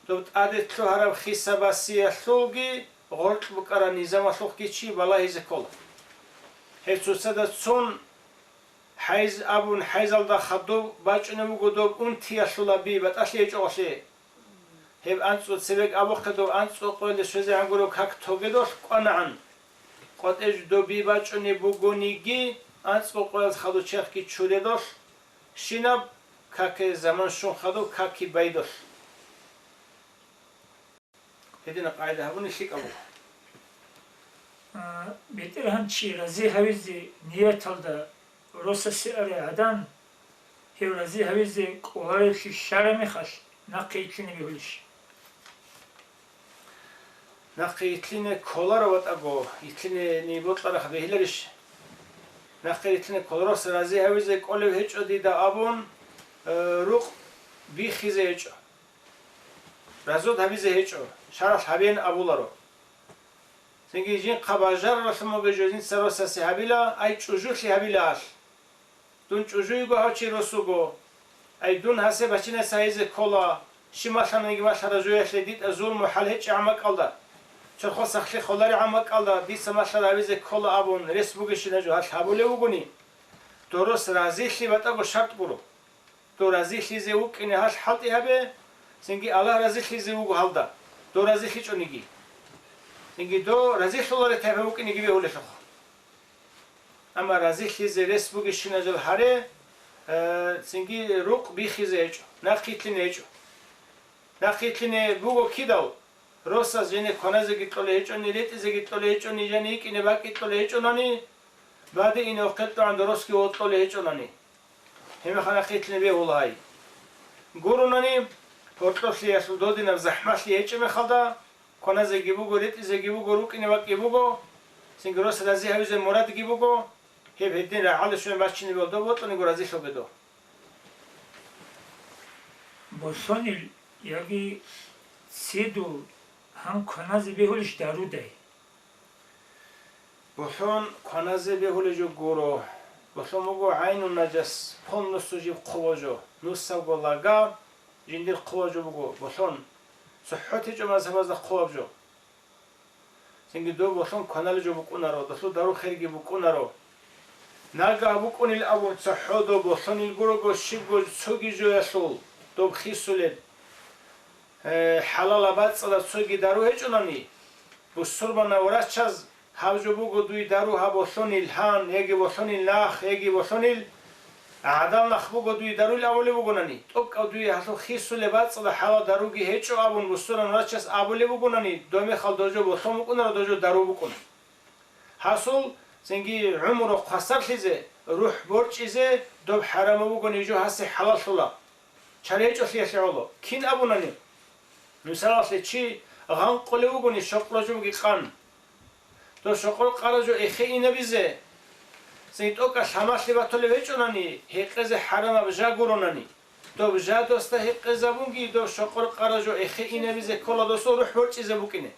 доб тӀаде лъугьараб хисабасиялъулги гъоркь букӀараб низамалъухъги чи балагьизе ккола. Гьеб цоцазда цун хӀайз абун, хӀайзалда хадуб бачӀунеб буго доб унтиялъул би батӀалъи гьечӀолъи. Гьеб анцӀго цебеги абухъе доб анцӀго къоялде щвезегӀан гуреб как тогедолъ кӀванагӀан. КъватӀеж доб би бачӀунеб бугониги, анцӀго къоялъ хадуб черхги чуредолъ, щинаб каке заман щун хадуб каки байдолъ. Гьединаб къагӀида гьабуни лъикӀаб буго. А, БетӀергьан чи рази гьавизе нияталда росасе арай гӀадан, гьев рази гьавизе кӀоларевлъи лъараб мехалъ, нахъе итлъине бегьулищ? Нахъе итлъине кколаро, ватӀаго, итлъине бокьараб бегьиларищ? Нахъе итлъине кколаро, рос рази гьавизе кӀолев гьечӀо дида абун, э, рукъ биххизе гьечӀо. Развод гьабизе гьечӀо, шаргӀалъ гьабеян абуларо. Цинги жинхъа бажараралъун бугеб жо жинца росасе гьабила, ай чӀужулъи гьабилаалъ. Дун чӀужу йиго гьав чи росуго. Ай дун гьасе бачинасе гьайизе ккола, щиб малъананиги малъараб жоялъе дида зулму хӀал гьечӀегӀан бакӀалда, чорхол сахлъи холаригӀан бакӀалда дица малъараб гьабизе ккола абун рес бугещинаб жо гьалъ гьабулев вугони, дорос разилъи батӀаго шарт гуро. Дов разилъизе вукӀине гьалъ хӀалтӀи гьабе, цинги Аллагь разилъизе вуго гьалда, дов разилъичӀониги. Цинги дов разилъулареб тайпа вукӀинеги бегьулелъулха. Амма разилъизе рес бугещинаб жо гьаре, э, цинги рукъ бихизе гьечӀо, нахъ йитлъине гьечӀо. Нахъ йитлъине буго кидал, росас жине кваназеги кьолей гьечӀони, ретӀизеги кьолей гьечӀони, жине йикӀине бакӀи кьолей гьечӀонани, бадиине вахъе кьогӀан доросги вокьолей гьечӀонани. Гьеб мехалъ нахъ йитлъине бегьула гьай. Гуронани, гьоркьоблъиялъул додинаб захӀмалъи гьечӀеб мехалда, кваназеги буго, ретӀизеги буго, рукӀине бакӀи буго, цинги рос рази гьавизе мурадги буго, гьеб гьедин рагӀалде щвеян бачине бегьула дов, бокьаниго разилъуге дов. Болъонил яги цедул гьан кваназе бегьулищ дарудай? Болъон кваназе бегьулеб жо гуро. Болъон буго гӀайну нажас, полностью жиб хъулеб жо. Нусабго лага жиндир хъулеб жо буго болъон. ЦохӀо течӀо мазгьабазда хъулеб жо. Цинги доб болъон кваналеб жо букӀунаро, долъул дару хирги букӀунаро. Нагагь букӀунил абун цохӀо доб болъонил гурого щибго цоги жоялъул доб хисулеб, э, хӀалалаб бацӀцӀадаб цоги дару гьечӀонани, бусурманав врачаз гьаб жо буго дуе дару гьаб болъонил гьан, яги болъонил нах, яги болъонил гӀадал нах буго дуе даруйил абулеб бугонани, тӀокӀав дуе гьалъул хисулеб бацӀцӀадаб хӀалалаб даруги гьечӀо абун бусурманав врачаз абулеб бугонани, доб мехалъ доб жо болъон букӀунаро, доб жо дару букӀуна. Гьасул цинги гӀумру хвасарлъизе, рухӀ борчӀизе доб хӀарамаб бугони жо гьасе хӀалаллъула. Чара гьечӀолъиялъе гӀоло. Кин абунани? Мисалалъе, чи гъанкъулев вугони, щокърожобги къан. Дов щокъор къаражо эхе инабизе, цин тӀокӀалъ гьамалъи батулев гьечӀонани, гьекъезе хӀарамаб жа гуронани. Доб жа досда гьекъезабунги, дов щокъор къаражо эхе инабизе ккола досул рухӀ борчӀизе букӀине.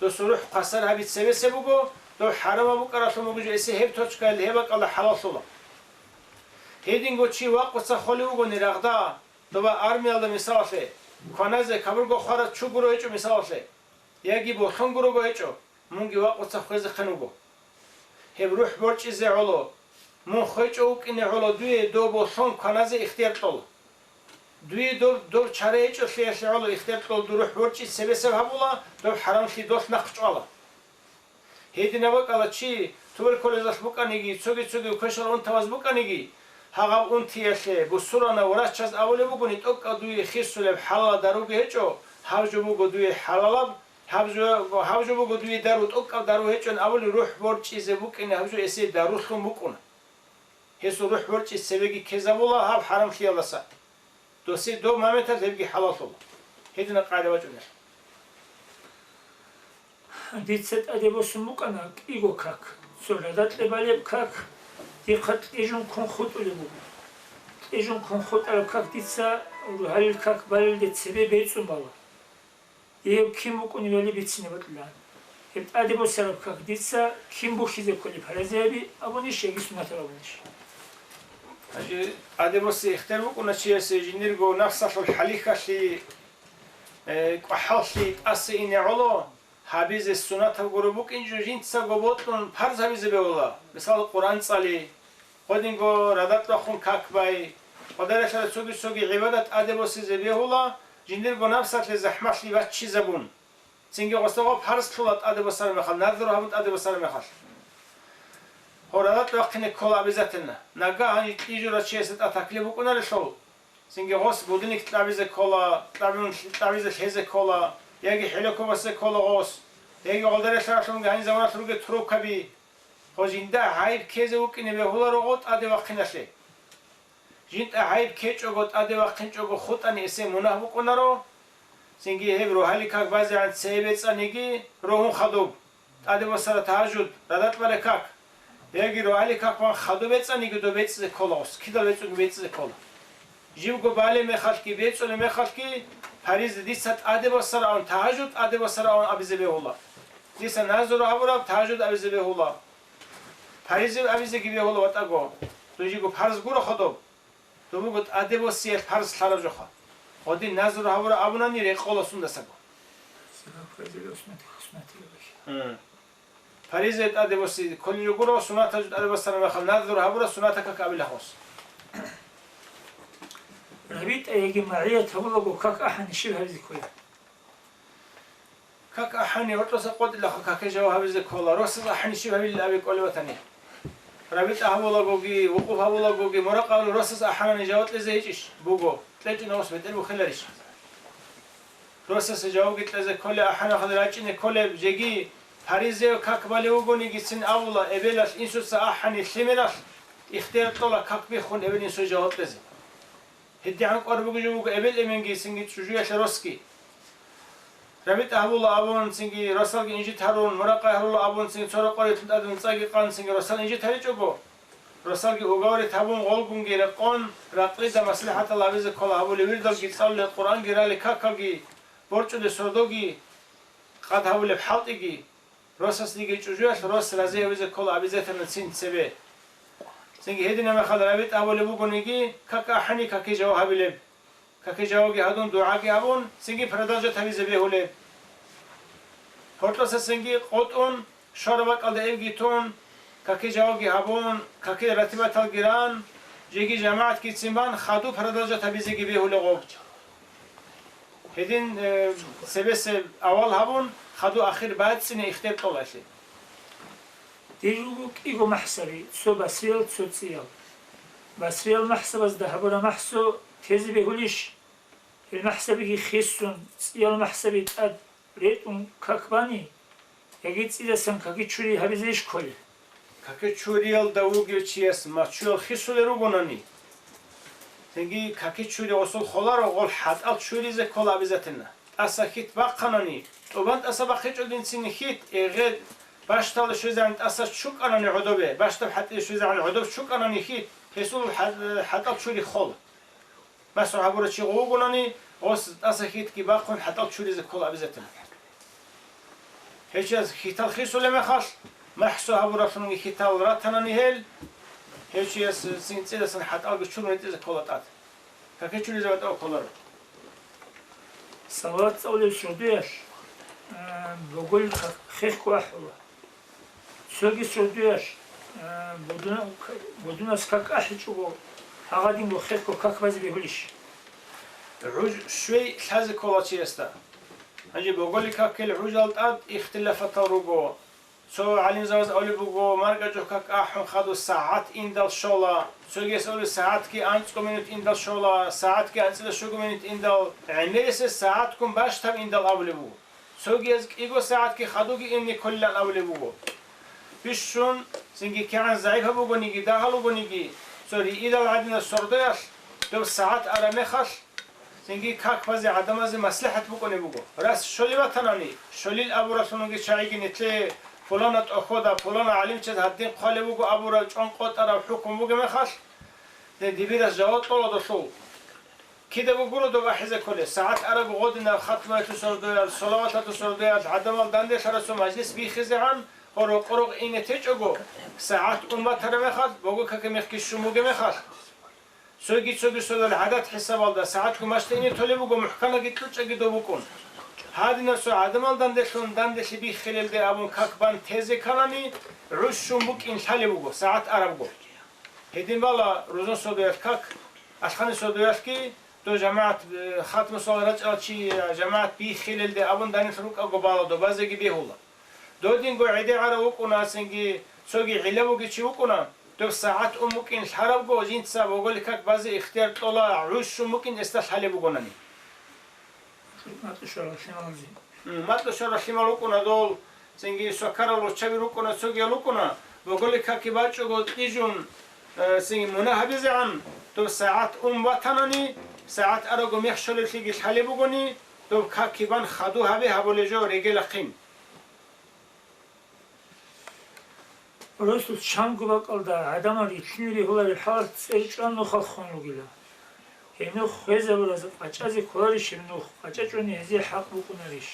Досул рухӀ хвасар гьаби цебесеб буго, дов хӀарамаб букӀаралъун буго жо эсе гьеб точкаялда, гьеб бакӀалда хӀалаллъула. Гьединго чи вакъуца холев вугони рагъда, доба армиялда мисалалъе, кваназе кабурго хвараз чугуро гьечӀо мисалалъе, яги болъон гурого гьечӀо, мунги вакъуца хвезехъин вуго. Гьеб рухӀ борчӀизе гӀоло, мун хвечӀо вукӀине гӀоло дуе доб болъон кваназе ихтияр кьола. Дуе доб, доб чара гьечӀолъиялъе гӀоло ихтияр кьола, дур рухӀ борчӀи цебесеб гьабула, доб хӀарамлъи долъ нахъ чӀвала. Гьединаб бакӀалда чи туберкулезалъ букӀаниги, цоги-цоги квешал унтабаз букӀаниги, гьагъаб унтиялъе бусурманав врачаз абулеб бугони, тӀокӀав дуе хисулеб хӀалалаб даруги гьечӀо, гьаб жо буго дуе хӀалалаб, гьаб жо, гьаб жо буго дуе дару, тӀокӀаб дару гьечӀон абулеб рухӀ борчӀизе букӀине гьаб жо эсе дарулъун букӀуна. Гьесул рухӀ борчӀи цебеги ккезабула гьаб хӀарамлъиялдаса. Досе доб моменталъ гьебги хӀалаллъула. Гьединаб къагӀида бачӀунелъ. Дица тӀаде босун букӀана кӀиго как, цо радакье балеб как, дихъа кьижун ккун хутӀулеб буго. Кьижун ккун хутӀараб как дица рогьалил как балелде цебе бецӀун бала. Гьеб кин букӀунебали бицине бокьилаан. Гьеб тӀаде босараб как дица кин бухьизе кколеб паразеяби абунищ яги суннатаб абунищ? Гьанже тӀаде босе ихтияр букӀуна чиясе жиндирго напсалъул хӀалихьалъи, э, кӀвахӀаллъи тӀаса ине гӀоло, гьабизе суннатаб гуро букӀинчӀо жинцаго бокьун парз гьабизе бегьула, мисал, Къуръан цӀали, гъодинго радакь бахъун как бай, гъодаралъала цоги-цоги гӀибадат тӀаде босизе бегьула, жиндирго напсалъе захӀмалъи баччизабун. Цинги гъосда гъо парз лъула тӀаде босараб мехалъ, назру гьабун тӀаде босараб мехалъ. Гъо радакь бахъине ккола обязательно. Нагагь гьанже кьижурав чиясда тӀад таклиф букӀунарелъул, цинги гъос будильник кьабизе ккола, кьабун-, кьабизе лъезе ккола, яги хӀелеко басе ккола гъос, яги гъолдарелъаралъунги гьанизаваралъ ругел трубкаби. Гъо жинда гӀайиб ккезе вукӀине бегьуларо гъо тӀаде вахъиналъе. ЖинтӀа гӀайиб ккечӀого, тӀаде вахъинчӀого хутӀани эсе мунагь букӀунаро, цинги гьеб рогьалил как базегӀан цее бецӀаниги рогьун хадуб, тӀаде босара тагьажуд, радакь балеб как, яги рогьалил как бан хадуб бецӀаниги доб бецӀизе ккола гъос, кидал бецӀунги бецӀизе ккола. Живго балеб мехалъги, бецӀулеб мехалъги, париза дица тӀаде босараун, тагьажуд тӀаде босараун абизе бегьула. Дица назру гьабураб тажуд абизе бегьула. Паризеги абизеги бегьула ватӀаго. Дужего парз гуро ходоб. Дубуго тӀаде босиялъ парз лъараб жоха. Гъодин назру гьабура абунани рекъола сундасаго. М. Паризе тӀаде боси кколел ругуро, сунаталъул тӀаде босана мехалъ назру гьабура сунатал как абилахъос. РабитӀа яги магӀият гьабулаго как ахӀани щиб гьабизе ккола? Как ахӀани гьоркьоса къотӀилахъа каке жаваб гьабизе ккола, росас ахӀани щиб гьабилилан абе кӀолев ватани. РабитӀа гьабулагоги, вукъуф гьабулагоги, муракъа гьабула росас ахӀанани жаваб кьезе гьечӀищ? Буго, кьечӀина ос бетӀер бухеларищ? Росасе жавабги кьезе кколеб, ахӀанахъе рачӀине кколеб, жеги паризеяв как балев вугонигицин абула, эбелалъ инсуца ахӀани лъимералъ ихтияр кьола как биххун эбел-инсуе жаваб кьезе. ГьедигӀан кӀвар бугеб жо буго эбел-эменги цинги чӀужуялъе росги. РабитӀа гьабула абун цинги росалги инжит гьарун, муракъа гьарула абун цинги цо рокъор рилълъун тӀадин цӀаги къан цинги росал инжит гьаричӀого, росалги уговорить гьабун, гъолгунги рекъон, ракълида маслихӀатал гьабизе ккола гьабулеб, вирдалги цӀалулеб, Къуръанги рали какалги, борчӀулеб сордоги, къад гьабулеб хӀалтӀиги, росасдеги чӀужуялъ рос рази гьавизе ккола обязательно цин цебе. Цинги гьединаб мехалда рабитӀа гьабулеб бугониги, как ахӀани каке жаваб гьабилеб. Каке жавабги гьадун, дугӀаги гьабун, цинги продолжать гьабизе бегьулеб. Гьоркьоса цинги къотӀун, щвараб бакӀалда эбги тун, каке жавабги гьабун, каке ратибаталги ран, жеги жамагӀатгицин бан, хаду продолжать гьабизеги бегьулеб гъоб. Гьедин, э, цебесеб авал гьабун, хаду ахир бацӀцӀине ихтияр кьолалъе. Дир руго кӀиго махсаби, цо басриял, цо цӀиял. Басриял махсабазда гьабураб махсо тезе бегьулищ? Гьел махсабиги хисун, цӀиял махсаби тӀад ретӀун как бани, яги цӀидасан каки чури гьабизейищ кколел? Каки чуриялда вугев чияс мачуял хисулел ругонани, цинги каки чури гъосул холаро, гъол хӀатӀал чуризе ккола обязательно. ТӀаса хьит бахъанани, тӀубан тӀаса бахъичӀо динцин хьит, эгъе бащдаб щвезегӀан тӀаса чукӀанани гӀодобе, бащдаб хӀатӀизе щвезегӀан гӀодоб чукӀанани хьит, гьесул хӀа-, хӀатӀал чури хол. МасхӀу гьабурав чи гъов вугонани, гъос тӀаса хьитги бахъун хӀатӀал чуризе ккола обязательно. Гьев чияс хьитал хисулеб мехалъ, махсу гьабуралъунги хьитал ратанани гьел, гьев чияс цин цӀидасан хӀатӀалги чурун гьитӀизе ккола тӀад. Каки чуризе батӀав кколаро. Салават цӀалулеб сордоялъ, а, боголил хехго ахӀула. Цоги сордоялъ, а, бодуна-, бодунас как ахӀичӀого, гьагъадинго хехго как базе бегьулищ? ГӀуж щвей лъазе ккола чиясда. Гьанже боголил какил гӀужал тӀад ихтилафатал руго. Цо гӀалимзабаз абулеб буго, маркӀачӀул как ахӀун хадуб сагӀат индал щола, цогияс абулеб, сагӀатги анцӀго минут индал щола, сагӀатги анцӀила щуго минут индал, гӀемерисез сагӀатгун бащдаб индал абулеб буго. Цогияз кӀиго сагӀатги хадуги инни кколилан абулеб буго. Бищун, цинги кигӀан загӀипаб бугониги, дагьал бугониги, цо риидал гӀадинаб сордоялъ доб сагӀат араб мехалъ, цинги как базе гӀадамазе маслихӀат букӀунеб буго. Рас щолеб батанани, щолил абуралъунги чагӀиги нитлъе, пулана тӀохьода, пулана гӀалимчияс гьадин хъвалеб буго абураб чӀван къотӀараб хӀукму бугеб мехалъ, дибирас жаваб кьола долъул. Кида бугуро доб ахӀизе кколел? СагӀат араб гъодинаб хатмаялъул сордоялъ, салаваталъул сордоялъ, гӀадамал данделъарасул мажлис биххизегӀан, гьоркьо-рокъ ине течӀого, сагӀат ун батараб мехалъ, бого каки мехги щун бугеб мехалъ. Цоги-цоги соналъ гӀадат хӀисабалда сагӀатгун бащдаб ине толеб буго, мухӀканабги кьучӀаги доб букӀун. Гьадинаб цо гӀадамал данделъун данделъи биххилелде абун как бан тезе кканани, гӀуж щун букӀин лъалеб буго, сагӀат арабго. Гьедин бала рузун сордоялъ как, алъхани сордоялъги, дов жамагӀат, э, хатму салават рачӀарал чи, э, жамагӀат биххилелде абун данделъ рукӀаго бала, добазеги бегьула. Додинго гӀедегӀарав вукӀуна, цинги цоги гӀилла бугев чи вукӀуна, доб сагӀат ун букӀин лъарабго, жинца боголил как базе ихтияр кьола, гӀуж щун букӀин эсда лъалеб бугонани. М, макьу щварал лъимал вукӀуна дол, цинги свакарал руччаби рукӀуна, цогиял рукӀуна, боголил каки бачӀого кьижун, э, цинги мунагь гьабизегӀан, доб сагӀат ун батанани, сагӀат арабго мех щолеблъиги лъалеб бугони, доб каки бан хаду гьабе гьабулеб жо регелахъин. Росул чанго бакӀалда гӀадамал рилълъине бегьулареб хӀалалъ цӀер чӀван нухалъ хун ругила. Гьеб нух хвезабураз къачӀазе кколарищ гьеб нух, къачӀа чӀвани гьезие хӀакъ букӀунарищ?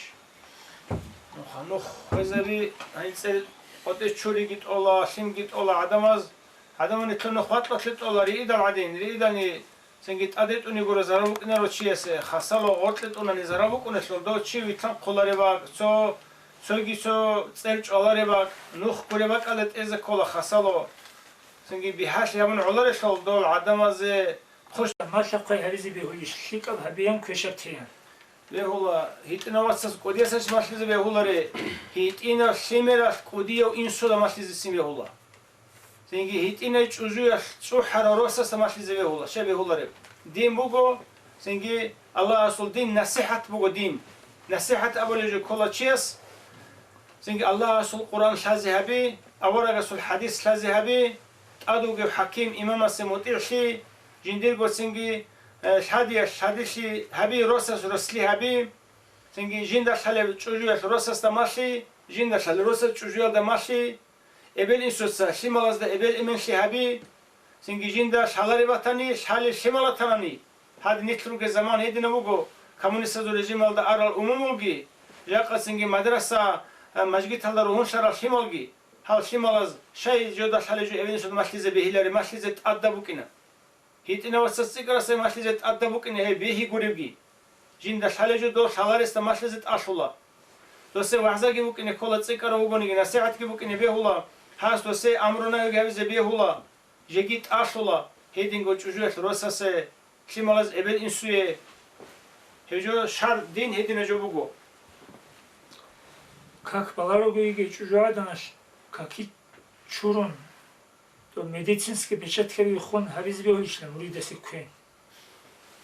Нух хвезаби, гьанцӀе къотӀе чуриги тӀола, лъимги тӀола гӀадамаз. ГӀадамал нилъер нух вакьалъе тӀола, риидал гӀадин, риидални цинги тӀаде тӀуни гуро зарал букӀинаро чиясе, хасало гъоркье тӀунани зарал букӀунелъул, дов чи вилълъанхъулареб бакӀ, цо, цоги цо цӀер чӀвалареб бакӀ, нух гуреб бакӀалде тӀезе ккола хасало. Цинги бигьалъи гьабун гӀоларелъул, дов гӀадамазе хъущ- Малъа-хъвай гьабизе бегьулищ, лъикӀаб гьабеян квешаб теян? Бегьула, гьитӀинав вацас кӀудиясач малъизе бегьуларе, гьитӀинав лъимералъ кӀудияв инсуда малъизесин бегьула. Цинги гьитӀинай чӀужуялъ чӀухӀарав росасда малъизе бегьула, щай бегьулареб? Дин буго, цинги Аллагьасул дин, насихӀат буго дин. НасихӀат абулеб жо ккола чияс, цинги Аллагьасул Къуръан лъазе гьаби, аварагасул хӀадис лъазе гьаби, тӀад вугев хӀаким-имамасе мутӀигӀлъи, жиндирго цинги, э, лъадиялъ лъадилъи гьаби, росас росли гьаби, цинги жинда лъалеб чӀужуялъ росасда малъи, жинда лъалеб росас чӀужуялда малъи, эбел-инсуца лъималазда эбел-эменлъи гьаби, цинги жинда лъалареб батани, лъалел лъимал ратанани, гьадин нилъ ругел заман гьединаб буго, коммунистазул режималда арал умумулги, жакъа цинги мадраса, а, мажгиталда ругьунлъарал лъималги, гьал лъималаз щай жода лъалеб жо эбел-инсуда малъизе бегьиларе малъизе тӀадаб букӀина. ГьитӀинав вацас цӀикӀкӀарасда малъизе тӀадаб букӀине гьеб бегьи гуребги. Жинда лъалеб жо дов лъаларесда малъизе тӀалъула. Досе вагӀзаги букӀине ккола, цӀикӀкӀарав вугониги, насихӀатги букӀине бегьула, гьас досе амру-нагьиги гьабизе бегьула, жеги тӀалъула, гьединго чӀужуялъ росасе, лъималаз эбел-инсуе. Гьеб жо шар, дин гьединаб жо буго. Как баларого йигей чӀужугӀаданалъ какил чурун, то медицинский перчаткаби хун гьабизе бегьулищила муридасе квен?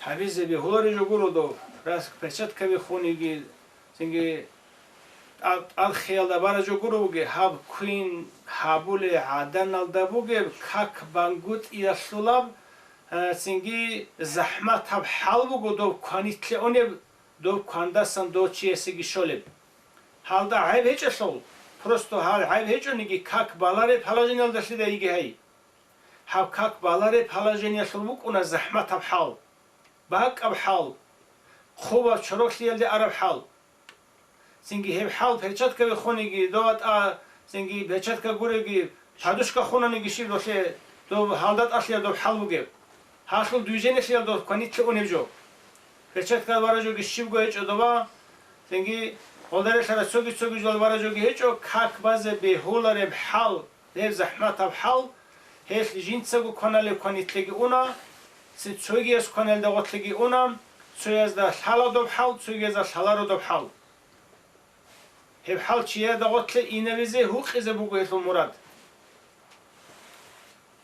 Гьабизе бегьулареб жо гуро дов, раз перчаткаби хуниги, цинги тӀад-, тӀадхъиялда бараб жо гуро бугеб, гьаб квен гьабулей гӀаданалда бугеб как бангутӀиялъулаб, э, цинги захӀматаб хӀал буго дов кванитлъе унеб, дов квандасан дов чиясеги щолеб. Гьалда гӀайб гьечӀелъул, просто гьал гӀайб гьечӀониги как балареб положениялдалъида йиги гьай. Гьаб как балареб положениялъул букӀуна захӀматаб хӀал, бакӀаб хӀал, хъубаб чороклъиялде араб хӀал. Цинги гьеб хӀал перчаткаби хуниги, дова тӀа, цинги перчатка гуреги, подушка хунаниги щиб долъе, доб гьалда тӀалъиялда доб хӀал бугеб. Гьалъул движениялъиялда доб кванитлъе унеб жо. Перчатка бараб жоги щибго гьечӀо доба, цинги гъолдарелъара цоги-цоги жо бараб жоги гьечӀо, как базе бегьулареб хӀал. Гьеб захӀматаб хӀал, гьелъ жинцаго кваналев кванитлъеги уна, ци-, цогияс кваналда гъотлъеги уна, цоязда лъала доб хӀал, цогиязда лъаларо доб хӀал. Гьеб хӀал чияда гъотлъе инавизе гьукъизе буго гьелъул мурад.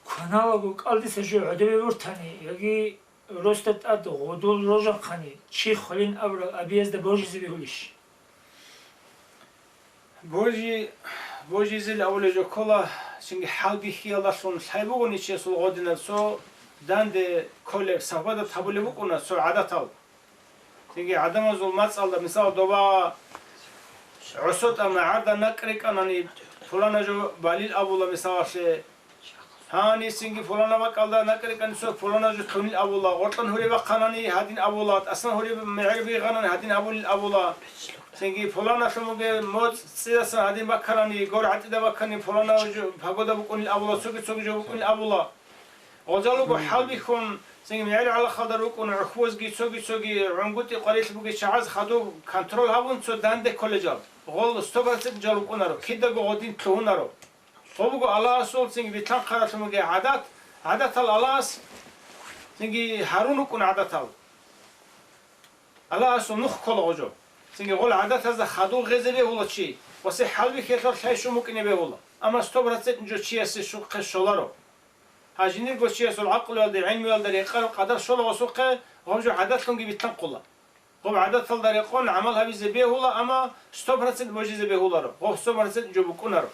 Кваналаго кӀалдиса жо гӀодобе бортани, яги росда тӀад гъодул рожанхъани, чи хвалин абурал абиязда божизе бегьулищ? Божи-, божизел авулеб жо ккола, цинги хӀал бихьиялдалъун лъай бугони чиясул гъодинаб цо данде кколеб, сагьбадат гьабулеб букӀуна цо гӀадатал. Цинги гӀадамазул мацӀалда, мисал, доба гӀосо тӀамна гӀарда накӀ рекӀанани, пулана жо балил абула, мисалалъе, гьанисинги пулана бакӀалда накӀ рекӀани цо пулана жо лъунил абула, гъоркьан гьуре бахъанани гьадин абула, тӀасан гьуре мегӀер бигъанани гьадин абулил абула. Цинги пуланалъун бугеб моцӀ цӀидасан гьадин бакканани, гор гӀатӀида баккани пулана жо погода букӀунил абула, цоги-цоги жо букӀунил абула. Гъозал руго хӀалбихьун, цинги мегӀер гӀалахалда рукӀун гӀухьбузги цоги-цоги гӀунгутӀи къварилъ бугей чагӀаз хадуб контроль гьабун цо данде кколел жал. Гъол сто процент жал рукӀунаро, кидаго гъодин лъугьунаро. Гъо буго Аллагьасул цинги битлъанхъаралъун бугей гӀадат, гӀадатал Аллагьас цинги гьарун рукӀун гӀадатал. Аллагьасул нух ккола гъо жо. Цинги гъол гӀадатазда хадув гъезе бегьула чи, ва се хӀалбихьелъул лъай щун букӀине бегьула. Амма сто процент жо чиясе щухъе щоларо. Гьа жиндирго чиясул гӀакълуялда, гӀелмуялда рекъараб къадар щола гъосухъе, гъоб жо гӀадатлъунги битлъанхъула. Гъоб гӀадаталда рекъон гӀамал гьабизе бегьула, амма сто процент божизе бегьуларо, гъоб сто процент жо букӀунаро.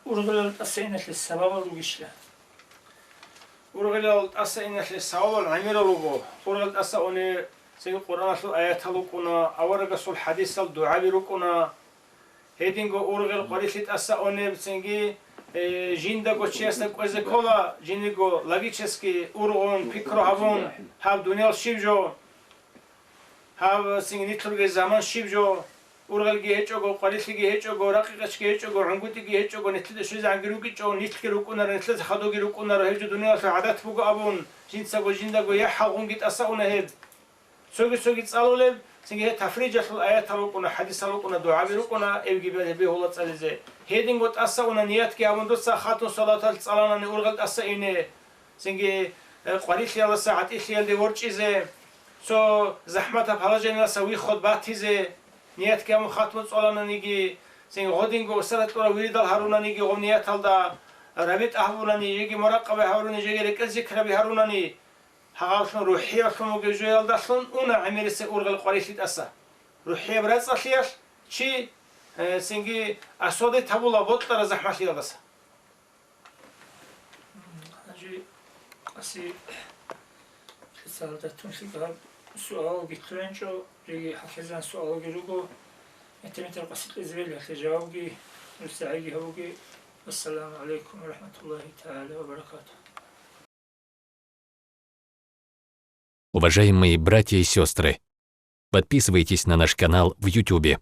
Ургъилал тӀаса иналъе сабабал ругищила? Ургъилал тӀаса иналъе сабабал гӀемерал руго. Ургъел тӀаса унеб цинги Къуръаналъул аятал рукӀуна, аварагасул хӀадисал дугӀаби рукӀуна. Гьединго ургъел къварилъи тӀаса унеб цинги, э, жиндаго чиясда кӀвезе ккола, жиндирго логически ургъун, пикру гьабун, гьаб дуниял щиб жо. Гьаб, цинги, нилъерги заман щиб жо, ургъелги гьечӀого, къварилъиги гьечӀого, ракъикъечги гьечӀого, гӀунгутӀиги гьечӀого, нилъеда щвезегӀанги рукӀинчӀо, нилъги рукӀунаро, нилъеда хадуги рукӀунаро, гьеб жо дуниялалъул гӀадат буго абун, жинцаго жиндаго я хӀалгъунги тӀаса уна гьеб. Цоги-цоги цӀалулеб, цинги гьеб тафриджалъул аятал рукӀуна, хӀадисал рукӀуна, дугӀаби рукӀуна, эбги бе-, бегьула цӀализе. Гьединго тӀаса уна ниятги абун, дуца хатун салатал цӀаланани ургъел тӀаса ине, цинги, э, къварилъиялдаса гӀатӀилъиялде ворчӀизе, цо захӀматаб положениялдаса вихход батизе, ниятги абун хатун цӀалананиги, цинги гъодинго усарат кьураб виридал гьарунаниги гъоб нияталда, рабитӀа гьабунани, жеги муракъаба гьаруни, жеги рекӀел зикраби гьарунани, гьагъавлъун рухӀиялъун вугев жоялдалъун уна гӀемерисеб ургъел къварилъи тӀаса. РухӀияб рацӀцӀалъиялъ чи, э, цинги асодет гьабула бокьараб захӀмалъиялдаса. Гьанже къаси лъицалда тунлъи гьаб суалалги лъугӀинчӀо, жеги хӀалхизан суалалги руго, метер-метер къаси кьезе бегьилалъе жавабги, нур сагӀиги гьабуге. Ассаламу гӀалайкум ва рахӀматуллагьи тагӀала ва баракатугь. Уважаемые братья и сестры, подписывайтесь на наш канал в Ютубе.